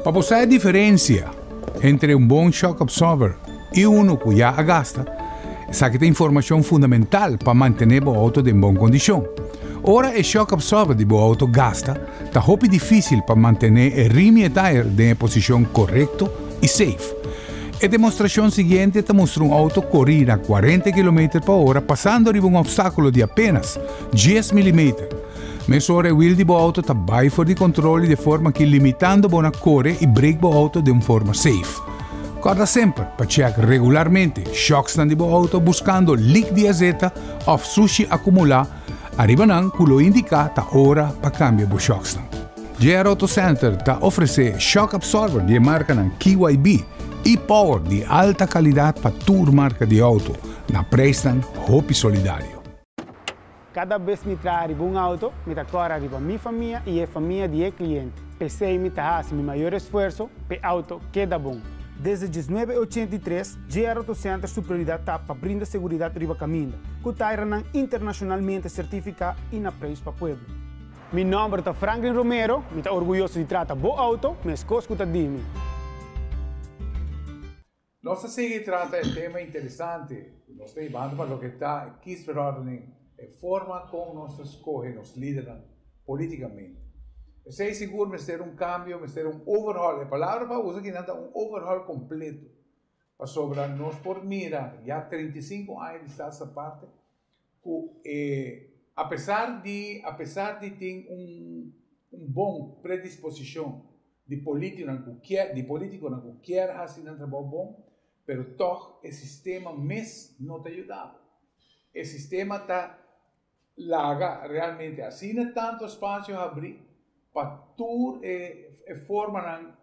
Pa bo sa e diferencia entre un bon shock absorber y uno cu ya a gasta, esaki ta informacion fundamental pa mantene bo auto den bon condicion. Ora e shock absorber di bo auto gasta, ta hopi dificil pa mantene e rim y e tire den e posicion corecto y safe. E demostracion siguiente ta mustra un auto cori na cuarenta kilometer pa ora pasando riba un obstaculo di apenas dies milimeter. Mesora e wiel di bo auto ta bai for di control y de forma ki limitando bo na core y brake bo auto den un forma safe. Corda semper pa check regularmente shocksnan di bo auto buscando leak di azeta of sushi acumula ariba nan cu lo indica ta ora pa cambia bo shocksnan. JR Auto Center ta ofrece shock absorber di e marcanan KYB y Power di alta calidad pa tur marca di auto na prijsnan hopi solidario. Kada bes mi traha riba un auto, mi ta kòrda riba mi famia i e famia di e kliente. P'esei mi ta hasi mi mayor esfuerso p'e auto keda bon. Desde diesnuebe ochenta i tres, JR Auto Center su prioridat ta pa brinda seguridat riba kaminda, ku tairanan internashonalmente sertifiká i na preis pa pueblo. Mi nòmber ta Franklin Romero, mi ta orguyoso di trata bo auto meskos ku ta di mi. Nos ta sigui trata e tema interesante ku nos ta hibando pa loke ta e kiesverordening, e forma kon nos ta skohe nos lidernan politikamente. Esei sigur mester un kambio, mester un overhaul, e palabra pa usa kinan ta un overhaul kompleto, pasobra nos por mira ya 35 aña di Staats Aparte ku e apesar di apesar di tin un un bon predisposishon di politinan ku kier di politikonan ku kier hasi nan trabou bon, pero tòg e sistema mes no ta yuda bo. E sistema ta laga realmente asina tantu espasio habrí pa tur e e formanan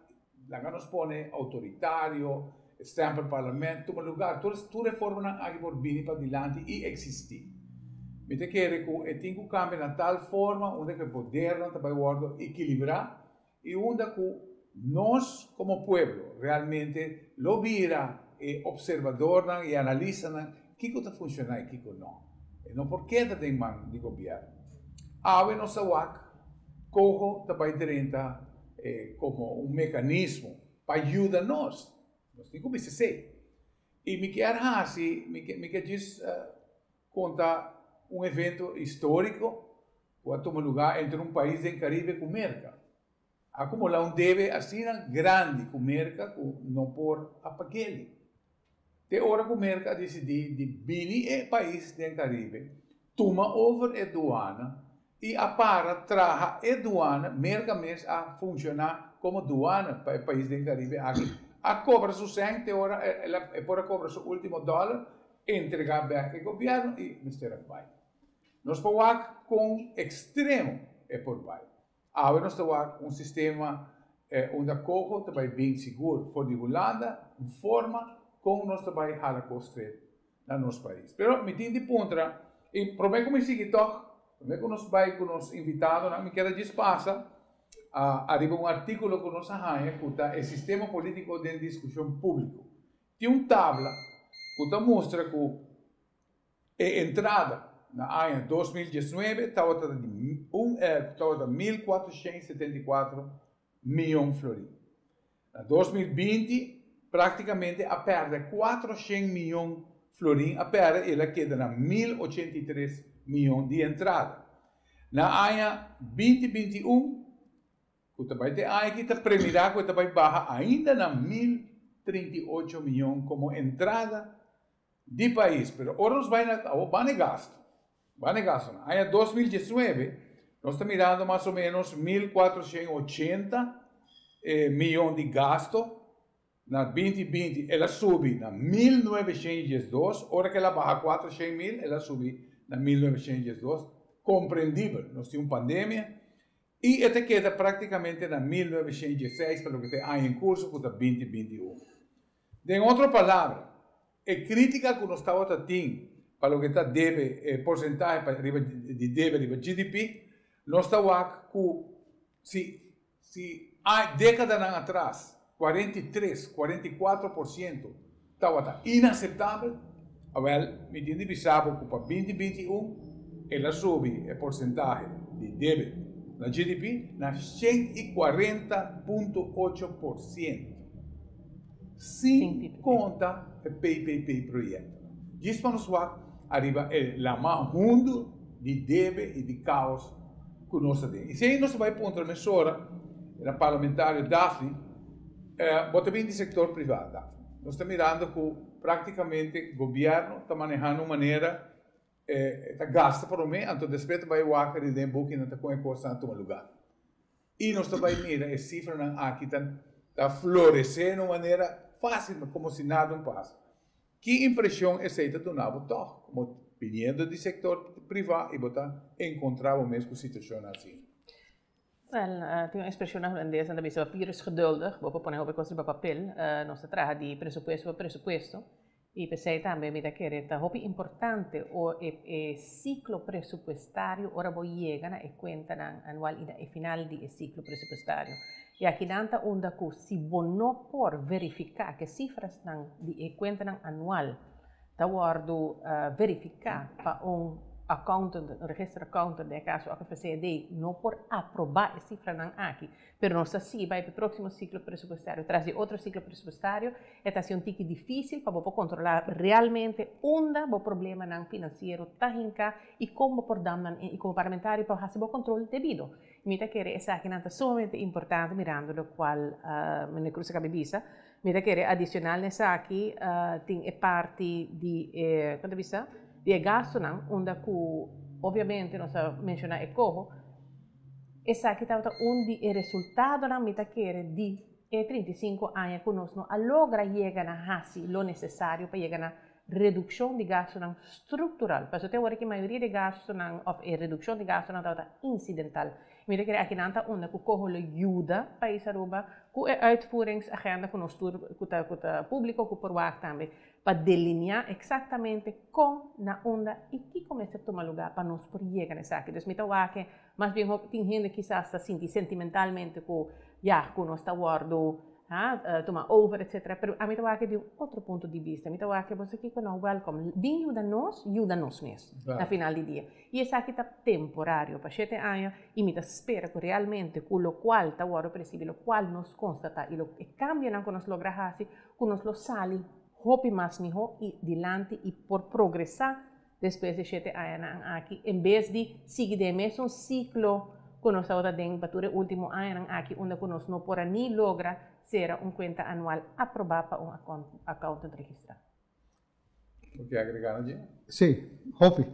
laga nos pone outoritario, stempelparlament tuma lugar, tur tur e formanan aki por bini padilanti i eksistí. Mi ta kere ku e tin ku kambia na tal forma unda ku e podernan ta bai wòrdu ekilibrá i unda ku nos komo pueblo realmente lo bira e opservadornan i analistanan kiko ta funshoná i kiko no. E no por keda den man di gobièrnu. Awe nos ta wak koho ta bai drenta komo un mekanismo pa yuda nos. Nos tin ku bisa esei. I mi kier hasi, mi kier djis konta un evento históriko ku a tuma lugá entre un pais den Karibe ku Merka. A akumulá un debe asina grandi ku Merka ku no por a pag'el. Te ora ku Merka a disidí di bini e pais den Karibe, tuma over e duana i a para traha e duana, Merka mes a funshoná komo duana pa e pais den Karibe aki. A kobra su sèn te ora el a e por a kobra su último dòler, entregá bèk e gobièrnu i mester a bai. Nos por wak kon ekstremo e por bai. Awe nos ta wak un sistema unda coho ta bai bin sigur for di Hulanda, un forma kon nos ta bai hala kos stret na nos pais. Pero mi tin di puntra, i promé ku mi sigui tòg, promé ku nos bai ku nos invitadonan, mi kier a djis pasa ariba un artíkulo ku nos a haña ku ta e sistema polítiko den diskushon públiko. Tin un tabla ku ta mustra ku E entrada na aña 2019 tabata di un tabata 1474 mion florin. Na 2020 praktikamente a pèrdè 400 mion florin a pèrdè i el a keda na 1083 mion di entrada. Na aña 2021 ku ta bai te aña aki ta premirá ku e ta bai baha ainda na 1038 mion komo entrada di pais, pero ora nos bai na awor ban e gasto, ban e gastonan. Aña 2019 nos ta mirando mas o menos 1480 miyon di gasto, na 2020 el a subi na 1912, ora ku el a baha 400 mil el a subi na 1912, komprendibel, nos tin un pandemia i e ta keda praktikamente na 1916 pa loke ta e aña en kurso ku ta 2021. Den otro palabra, e krítika ku nos tabata tin pa loke ta debe, e porsentahe pa riba di debe riba GDP, nos ta wak ku si si dékadanan atras 43, 44 por siento tabata inaseptabel, awèl mi tin di bisa bo ku pa 2021 el a subi e porsentahe di debe na GDP na 140.8%. Sin konta e PPP proyekto. Djis pa nos wak ariba e lama hundu di debe i di kaos ku nos ta den. I si nos bai puntra mesora, era parlamentario Daphne, bo ta bin di sektor privá, Daphne. Nos ta mirando ku praktikamente gobièrnu ta manehando un manera ta gasta promé, anto despues ta bai wak riba den buki nan ta kon e kosnan a tuma lugá. I nos ta bai mira e sifranan aki ta floresé na un manera fásil, komo si nada no pasa. Ki impreshon esei ta duna bo tòg, komo biniendo di sektor privá i bo ta enkontrá bo mes ku situashon asina? Wel, tin un ekspreshon na hulandes nan ta bisa papier is geduldig, bo por pone hopi kos riba papel. Nos ta traha di presupuesto pa presupuesto i p'esei tambe mi ta kere ta hopi importante o e e siklo presupuestario ora bo yega na e kuentanan anual i na e final di e siklo presupuestario. I akinan ta unda ku si bo no por verifiká ku e sifrasnan di e kuentanan anual ta wòrdu verifiká pa un accountant, un register accountant, den e kaso AKVCD, no por aprobá e sifranan aki. Pero nos ta sigui bai pa e próksimo siklo presupuestario tras di otro siklo presupuestario, e ta hasi un tiki difísil pa bo por kontrolá realmente unda bo problemanan finansiero ta hinká i kon bo por dam nan i komo parlamentario pa hasi bo kontrol debido. Mi ta kere esakinan ta sumamente importante mirando lokual meneer Cruz a kaba di bisa. Mi ta kere adicional na esaki tin e parti di e, kon ta bisa, di e gastonan unda ku obviamente nos a menciona e coho. Esaki tabata un di e resultadonan mi ta kere di e 35 aña ku nos no a logra yega na hasi lo nesesario pa yega na redukshon di gastonan struktural. Pasobra te awor ki mayoria di gastonan òf e redukshon di gastonan tabata insidental. Mi ta kere akinan ta unda ku coho lo yuda pais Aruba ku e uitvoeringsagenda ku nos tur ku ta públiko ku por wak tambe pa delineá eksaktamente kon, na unda i kiko mester tuma lugá pa nos por yega na esaki. Dus mi ta wak mas bien tin hende kisas ta sinti sentimentalmente ku ya ku nos ta wòrdu tuma over, etcetera. Pero ami ta wak di un otro punto di bista. Mi ta wak bo sa kiko, no, welcome. Bin yuda nos mes na final di dia. I esaki ta temporario pa 7 aña i mi ta spera ku realmente ku lokual ta wòrdu presibí, lokual nos konstatá i lo e kambionan ku nos logra hasi, ku nos lo sali hopi mas mihó i dilanti i por progresá despues di 7 añanan aki, en bes di sigui den mesun siklo ku nos tabata den pa tur e último añanan aki, unda ku nos no por a ni logra sera un kuenta anual aprobá pa un accountant registrá. Bo ke agregá na dje? Sí, hopi.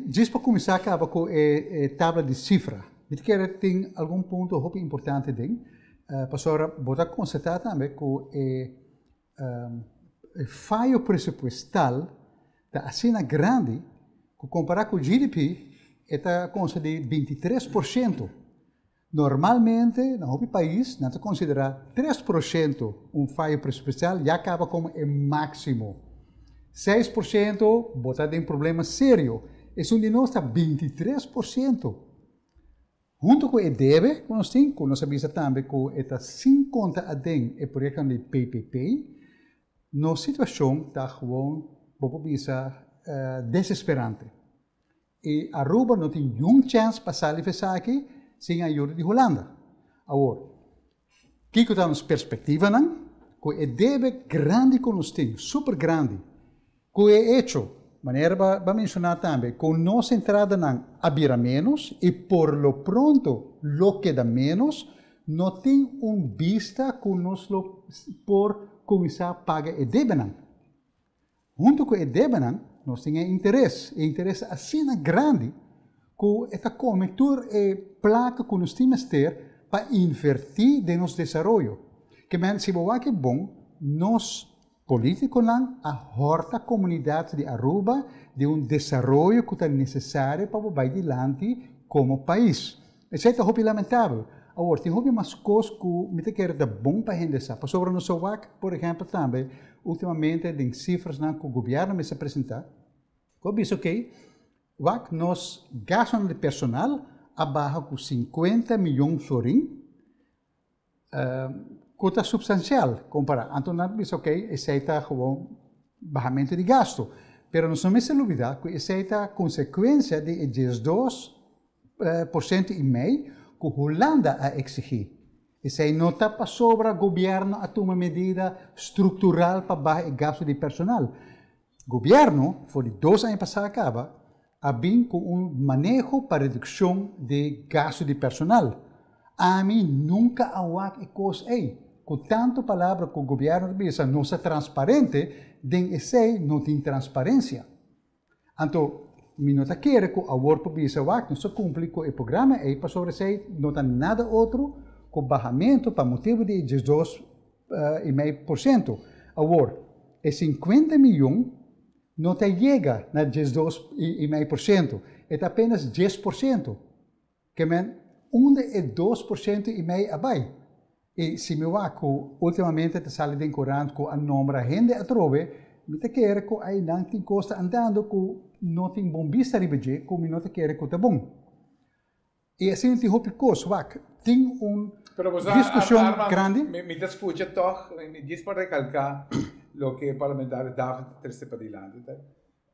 Djis pa kuminsá kaba ku e tabla di sifra. Mi ke tin algun punto hopi importante den. Pasobra bo ta konstatá tambe ku e fayo presupuestal ta asina grandi ku kompará ku GDP e ta konsta di 23%. Normalmente na hopi pais nan ta konsiderá 3% un fayo presupuestal ya kaba komo e máksimo. 6% bo ta den problema serio. Esun di nos ta 23%. Hunto ku e debe ku nos tin, ku nos a bisa tambe ku e ta sin konta aden e proyektonan di PPP, nos situashon ta gewoon, bo por bisa, desesperante. I Aruba no tin niun chèns pa sali for esaki sin ayuda di Hulanda. Awor, kiko ta nos perspektivanan? Ku e debe grandi ku nos tin, super grandi, ku e echo, manera bo a menshoná tambe, ku nos entradanan a bira ménos i por lo pronto lo keda ménos, no tin un bista ku nos lo por kuminsá paga e debenan. Hunto ku e debenan, nos tin e interes. E interes ta asina grandi ku e ta kome tur e plaka ku nos tin mester pa invertí den nos desaroyo. Ke men, si bo wak e bon, nos polítikonan a hòrta komunidat di Aruba di un desaroyo ku ta nesesario pa bo bai dilanti komo pais. Esei ta hopi lamentabel. Awor, tin hopi mas kos ku mi ta kere ta bon pa hende sa. Pasobra nos a wak, por ehèmpel tambe, ultimamente den sifrasnan ku gobièrnu mester presentá, ku a bisa okey, wak nos gastunan di personal a baha ku 50 miyon florin, ku ta supstansial kompará. Anto nan ta bisa okey, esei ta gewoon bahamentu di gastu. Pero nos no mester lubidá ku esei ta konsekuensia di e 12% y mei ku Hulanda a eksigí. Esei no ta pasobra gobièrnu a tuma medida struktural pa baha e gastu di personal. Gobièrnu, for di 2 aña pasá kaba, a bin ku un maneho pa redukshon di gastu di personal. Ami nunka a wak e kos ei. Ku tantu palabra ku gobièrnu ta bisa nos ta transparente, den esei no tin transparensia. Anto, mi no ta kere ku awor por bisa wak nos a kumpli ku e programa ei, pasobra esei no ta nada otro ku bahamentu pa motibu di 12,5%. Awor, e 50 miyon no ta yega na 12,5%, e ta apenas 10%. Ke men, unda e 2,5% a bai? I si mi wak ku últimamente ta sali den korant ku a nombra hende atrobe, mi ta kere ku einan tin kos ta andando ku no tin bon bista riba dje, ku mi no ta kere ku ta bon. I asina tin hopi kos, wak, tin un Pero bo diskushon Armand, grandi. Mi ta skucha toch, mi djis pa rekalká loke parlamentario David a trese padilanti.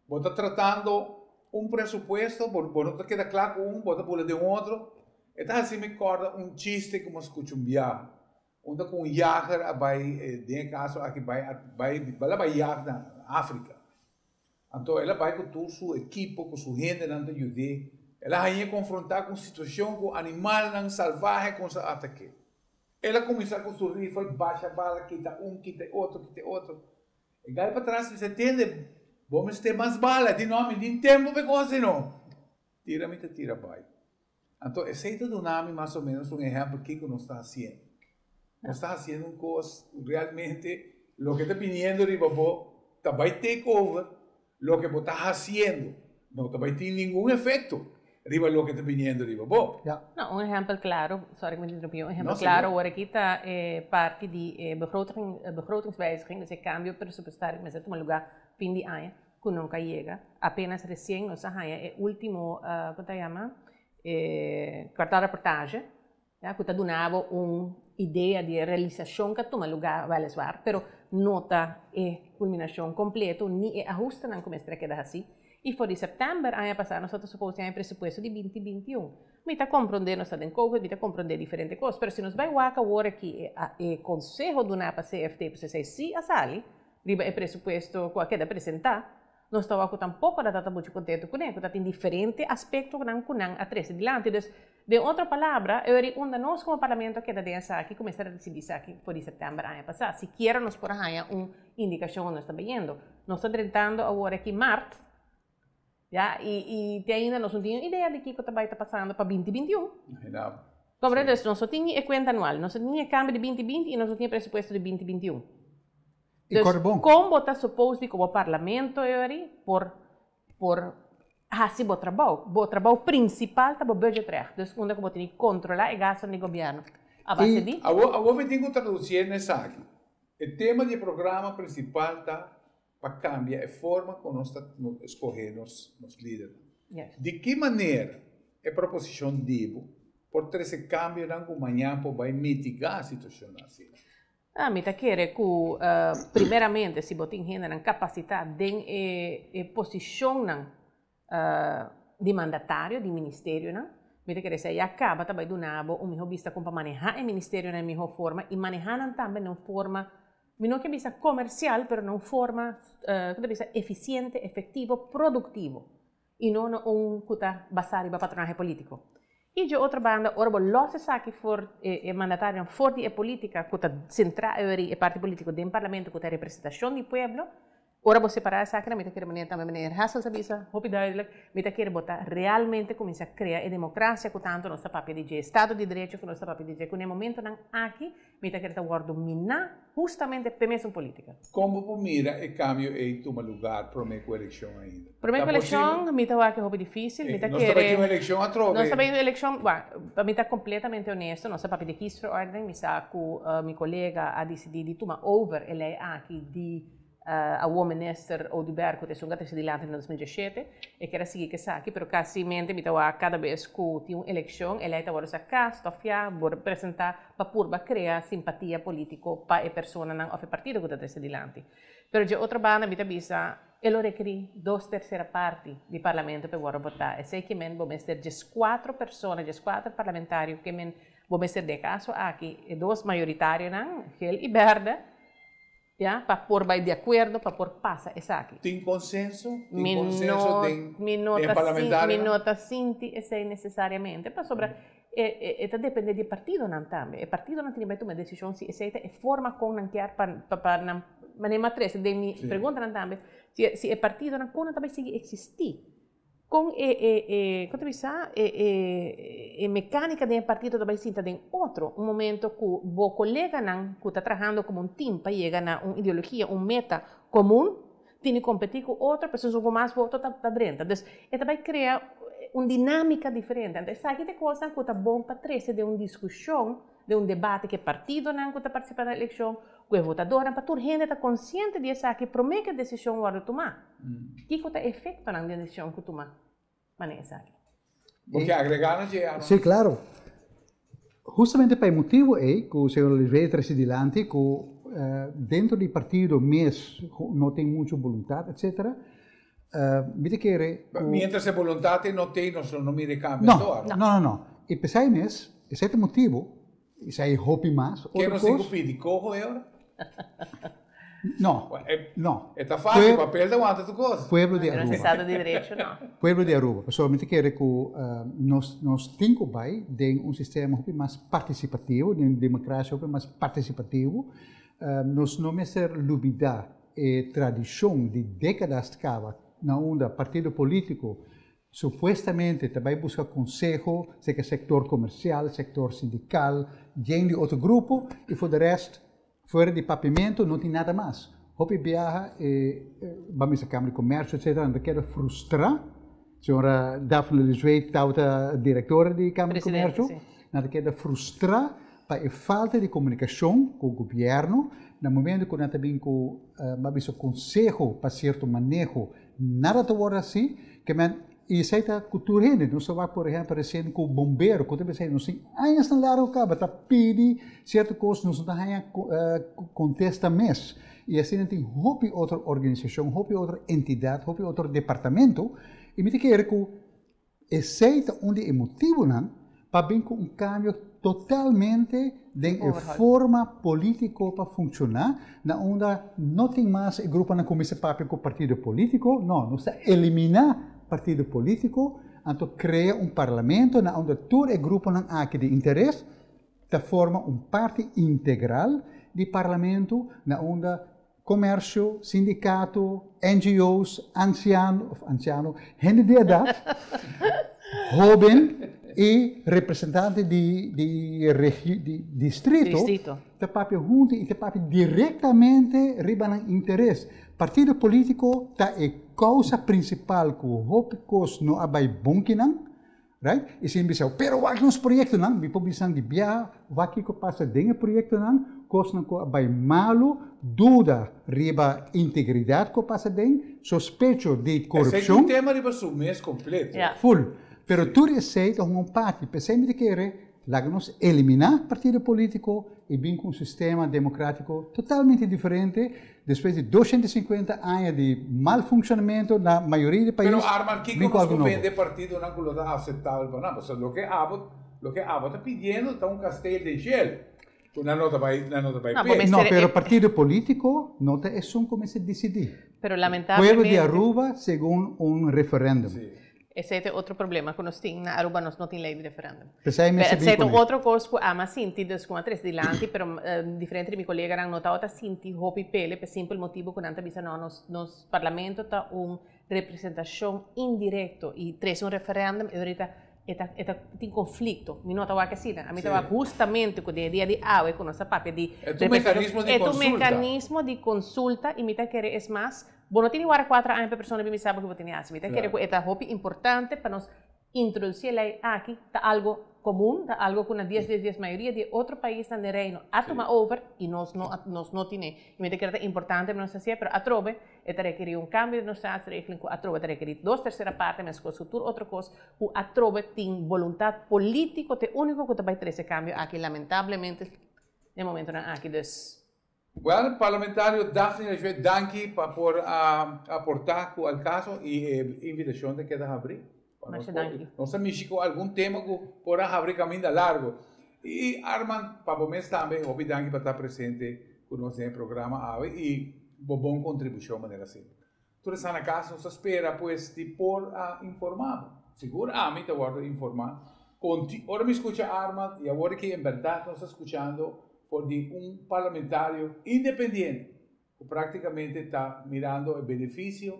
Bo ta tratando un presupuesto, bo no ta keda kla ku un, bo ta bula den otro. E ta hasi mi kòrda un chiste ku mi a skucha un biaha. Unda ku un jager a bai, den e kaso aki bai bai el a bai jag na Afrika. Anto el a bai ku tur su ekipo, ku su hendenan ta yud'é. El a hañ'é konfrontá ku un situashon ku animalnan salvahe kuminsá atak'é. El a kuminsá ku su rifel basha bala, kita un, kita e otro, kita e otro. E gai patras bisa, Tende, bo mester mas bala. Di no, mi tin tempu pa e kos ei no. Tira mi ta tira bai. Anto esei ta duna mi mas o ménos un ehèmpel kiko nos ta hasiendo. Nos ta hasiendo un kos ku realmente loke ta biniendo riba bo ta bai take over loke bo ta hasiendo. No ta bai tin ningun efekto riba loke ta biniendo riba bo. No, un ehèmpel klaro, sorry ku mi interrumpí, un ehèmpel No, klaro sigur. awor aki ta e parti di e begrotingswijziging, dus e kambio presupuestario ku mester tuma lugá fin di aña, ku nunka yega. Apenas resien nos a haña e último, kon ta yama, e kwartaalrapportage, ya, ku ta duna bo un idea di e realisashon ku a tuma lugá weliswaar, pero no ta e kulminashon kompleto ni e ahustenan ku mester a keda hasí. I for di sèptèmber aña pasá nos ta supos tin e presupuesto di 2021. Mi ta komprondé nos ta den COVID, mi ta komprondé diferente kos, pero si nos bai wak awor aki e konseho duná pa CFT, pues esei sí a sali riba e presupuesto ku a keda presentá, nos ta wak ku tampoko nan ta muchu kontentu kuné, ku ta tin diferente aspektonan ku nan a trese dilanti. Dus, den otro palabra, e ora unda nos komo parlamento a keda den esaki, ku mester a risibí esaki for di sèptèmber aña pasá, sikiera nos por a haña un indikashon unda nos ta bayendo. Nos ta drentando awor aki mart, ya, i te ainda nos no tin un idea di kiko ta bai ta pasando pa 2021. Imaginá. Comprende? Dus nos no tin e kuenta anual, nos no tin e kambio di 2020 i nos no tin e presupuesto di 2021. I Dus kòrda bon. kon bo ta suppose di komo parlamento e por hasi bo trabou? Bo trabou prinsipal ta bo budgetrecht. Dus unda ku bo tin di kontrolá e gastunan di gobièrnu a base di. Awor mi tin ku tradusié esaki. E tema di e programa prinsipal ta pa kambia e forma ku nos ta skohé nos lidernan. Di ki manera e proposishon di bo por trese kambionan ku mañan por bai mitigá situashonnan asina? Ah, mi ta kere ku primeramente si bo tin hendenan kapasitá den e posishonnan di mandatario di ministerionan, mi ta kere esei ya kaba ta bai duna bo un mihó bista kon pa manehá e ministerionan den mihó forma i manehá nan tambe na un forma, mi no ke bisa komersial, pero na un forma, ku ta bisa, efisiente, efektivo, produktivo i no na un ku ta basá riba patronahe polítiko. I dje otro banda, ora bo lòs esaki for e mandatarionan for di e polítika ku ta sentrá e parti polítiko den parlamento ku ta representashon di pueblo, Ora bo separá esakinan, mi ta kere manera tambe meneer Hessels a bisa hopi duidelijk, mi ta kere bo ta realmente kuminsá krea e demokrasia ku tantu nos ta papia di dje, estado di derecho ku nos ta papia di dje, ku na e momentonan aki mi ta kere ta wòrdu miná hustamente p'e mesun polítika. Kon bo por mira e kambio ei tuma lugar promé ku elekshon ainda? Promé ku Ta posibel? elekshon mi ta wak e hopi difísil, mi ta Nos ta bai kere tin un elekshon atrobe. Nos ta bai un elekshon, bueno, pa mi ta kompletamente honesto, nos ta papia di kiesverordening, mi sa ku mi kolega a disidí di tuma over e lei aki di Awor Minister Oduber cu ta esun cu a trece dilanti na 2017, e kier a sigui cu esaki, pero casimente mi ta wak cada bes cu tin un eleccion, e ley ta worde saca, stofia, worde presenta pa purba crea simpatia politico pa e personanan of e partido cu ta trece dilanti. Pero dje otro banda mi ta bisa, e lo rekeri dos tercera parti di Parlamento pa e worde vota. Esey ke men bo mester 14 persona, 14 parlamentario ke men bo mester den e caso aki e dos mayoritario-nan, geel y berde, Ya, pa por bai di akuerdo pa por pasa esaki. Tin konsenso? Tin Mi konsenso no, den mi no den ta sin, mi parlamentarionan? no ta sinti esei nesesariamente, pasobra e e e ta depende di e partidonan tambe. E partidonan tin di bai tuma e desishon si esei ta e forma kon nan kier pa pa pa nan manera mi a trese den mi preguntanan tambe, si si e partidonan kon nan ta bai sigui eksistí. Kon e e e kon ta bisa e e e mecánica den e partido ta bai sinta den otro un momento ku bo koleganan ku ta trahando komo un team pa yega na un ideologia, un meta komun, tin di kompetí ku otro pasobra esun ku mas voto ta ta drenta. Dus e ta bai krea un dinámika diferente. Anto esaki ta e kosnan ku ta bon pa trese den un diskushon, den un debate ku e partidonan ku ta partisipá na elekshon, ku e votadornan, pa tur hende ta konsiente di esaki promé ku e desishon wòrdu tumá. Kiko ta e efektonan di un desishon ku tuma manera esaki? Bo ke agregá na dje, Aaron? Sí, klaro. Hustamente pa e motibu ei ku señor Oliveira trese dilanti ku dentro di partido mes no tin muchu boluntat etcetera, mi ta kere ku. Mientras e boluntat ei no tin, nos lo no mira e kambio anto, Aaron. No, no, no. I p'esei mes, esei ta e motibu Esei hopi mas. Ke nos tin ku pidi koho e ora? No, no. E ta fácil, papel ta wanta tur kos. Pueblo di Aruba. Estado di derecho no. Pueblo di Aruba. Pasobra mi ta kere ku nos nos tin ku bai den un sistema hopi mas partisipativo, den un demokrasia hopi mas partisipativo. Nos no mester lubida e tradishon di dékadas kaba na unda partido polítiko Supuestamente ta bai buska konseho serka sektor komersial, sektor sindikal, yen di otro grupo i for de rest fuera di papiamentu no tin nada mas. Hopi biaha e ban bisa Kamer di Komersio etcetera nan ta keda frustrá. Señora Daphne Lizwee tabata direktora di Kamer di Komersio. Nan ta keda frustrá pa e falta di komunikashon ku gobièrnu na momento ku nan ta bin ku ban bisa konseho pa sierto maneho. Nada ta wòrdu hasi, ke men, i esei ta ku tur hende. Nos ta wak por ehèmpel resien ku bombero, ku ta bisa nos tin añasnan largu kaba ta pidi sierto kos, nos no ta haña kontesta mes. I asina tin hopi otro organisashon, hopi otro entidat, hopi otro departamento, i mi ta kere ku Esei ta un di e motibunan pa bin ku un kambio totalmente den e forma polítiko pa funkshoná, na unda no tin mas e gruponan ku mester papia ku partido polítiko, no, nos ta eliminá partido polítiko, anto krea un parlamento na unda tur e gruponan aki di interes ta forma un parti integral di parlamento, na unda Comercio, sindicato, NGO's, anciano, of anciano, hende di edad, hoben, I representante di di di distrito ta papia huntu i ta papia direktamente riba nan interes. Partido polítiko ta e kousa prinsipal ku hopi kos no a bai bon kinan, right? I sin bisa, pero wak nos proyektonan, mi por bisa di biaha wak kiko pasa den e proyektonan, kosnan ku a bai malu, duda riba integridat ku a pasa den, sospecho di korupshon. Esei ta un tema riba su mes kompleto. Ful. Pero tur esei ta hunga un parti. P'esei mi ta kere laga nos eliminá partido polítiko i bin ku un sistema demokratiko totalmente diferente despues di 250 aña di mal funshonamentu na mayoria di pais. Pero Armand, kiko nos por bende partidonan ku lo ta aseptabel pa nan? Pasobra loke abo loke abo ta pidiendo ta un kasteel den shel ku nan no ta bai nan no ta bai p'e. No, pero partido polítiko no ta esun ku mester disidí. Pero lamentablemente. Pueblo di Aruba segun un referendum. Esei ta e otro problema ku nos tin na Aruba, nos no tin lei di referendum. P'esei mester bin Esei ta kuné. otro kos ku ama sinti, dus ku a trese dilanti, pero diferente di mi koleganan no tabata sinti hopi pele p'e simpel motibu ku nan ta bisa no, nos nos parlamento ta un representashon indirekto i trese un referendum e orita e ta e ta tin konflikto. Mi no ta wak asina. Ami ta wak hustamente ku den e dia di awe ku nos ta papia di E ta un mekanismo di e ta un konsulta. mekanismo di konsulta i mi ta kere es mas Bo no tin di wara kuater aña pa e persona bin bisa bo ki bo tin di hasi. Mi ta kere ku e ta hopi importante pa nos introdusi e lei aki. Ta algo komun, ta algo ku na dies dies dies mayoria di e otro paisnan den Reino a tuma over i nos no a nos no tine. I mi ta kere ta importante pa nos hasié, pero atrobe e ta rekerí un kambio di nos staatsregeling ku atrobe ta rekerí dos tersera parte meskos ku tur otro kos ku atrobe tin boluntat polítiko ta e úniko ku ta bai trese kambio aki lamentablemente den momentonan aki. Dus. Well, Parlamentario Daphne Lejuez, danki pa por a aporta cu al caso y e invitacion ta keda habri. Pa nos Masha por, danki. nos ta mishi cu algun tema cu por a habri caminda largo. Y Armand, pa bo mes tambe, hopi danki pa ta presente cu nos den e programa awe y bo bon contribucion manera semper. Tur esnan na cas nos ta spera pues di por a informa bo. Sigur ami ta wordo informa conti ora mi scucha Armand y awor ki en berdad nos ta scuchando for di un parlamentario independiente cu practicamente ta mirando e beneficio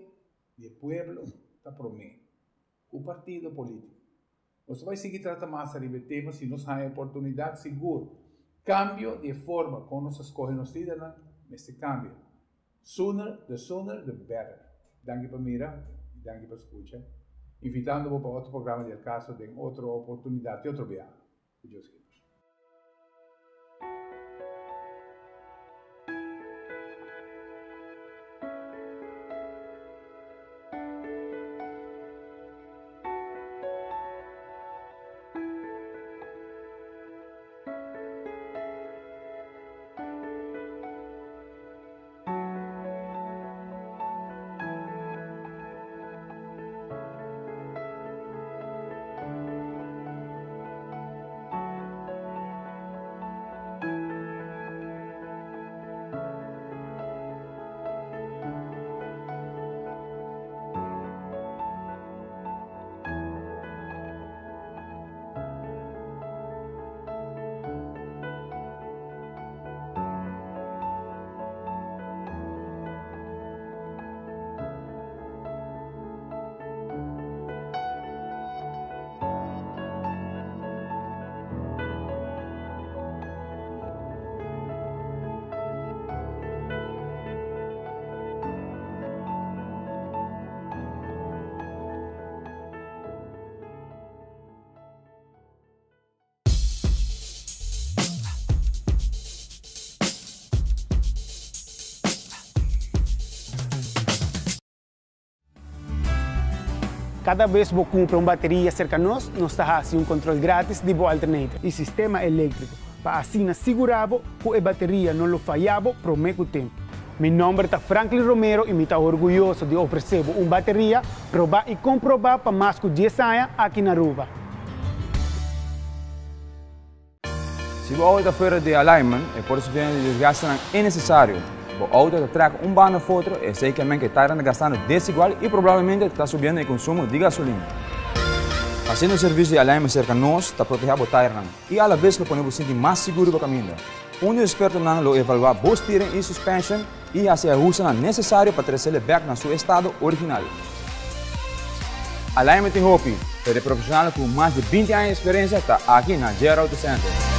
di e pueblo ta prome cu partido politico. Nos ta bay sigui trata mas ariba e tema si nos haya oportunidad sigur. Cambio di e forma con nos ta scoge nos lidernan mester cambia. Sooner, the sooner the better. Danki pa mira y danki pa scucha. Invitando bo pa otro programa di El Caso den otro oportunidad y otro biaha. Cu Dios kier. Kada bes bo kumpra un bateria serka nos, nos ta hasi un kontrol gratis di bo alternator i sistema eléktriko pa asina sigurá bo ku e bateria no lo fayá bo promé ku tempu. Mi nòmber ta Franklin Romero i mi ta orguyoso di ofresé bo un bateria probá i komprobá pa mas ku dies aña aki na Aruba. Si bo auto ta fuera di alignment, e por sufriendo di desgastenan innecesario. Bo auto ta trek un banda of otro, esey ke men ke tairan ta gastando desigual y probablemente ta subiendo e consumo di gasolina. Haciendo servicio di alignment cerca nos ta proteha bo tairnan y a la vez lo pone bo sinti mas sigur riba caminda. Un di expertonan lo evalua bo steering y suspension y haci e ahustenan necesario pa trecele bek na su estado original. Alignment tin hopi! Pero e profesional cu mas di 20 aña di experiencia ta aki na JR Auto Center.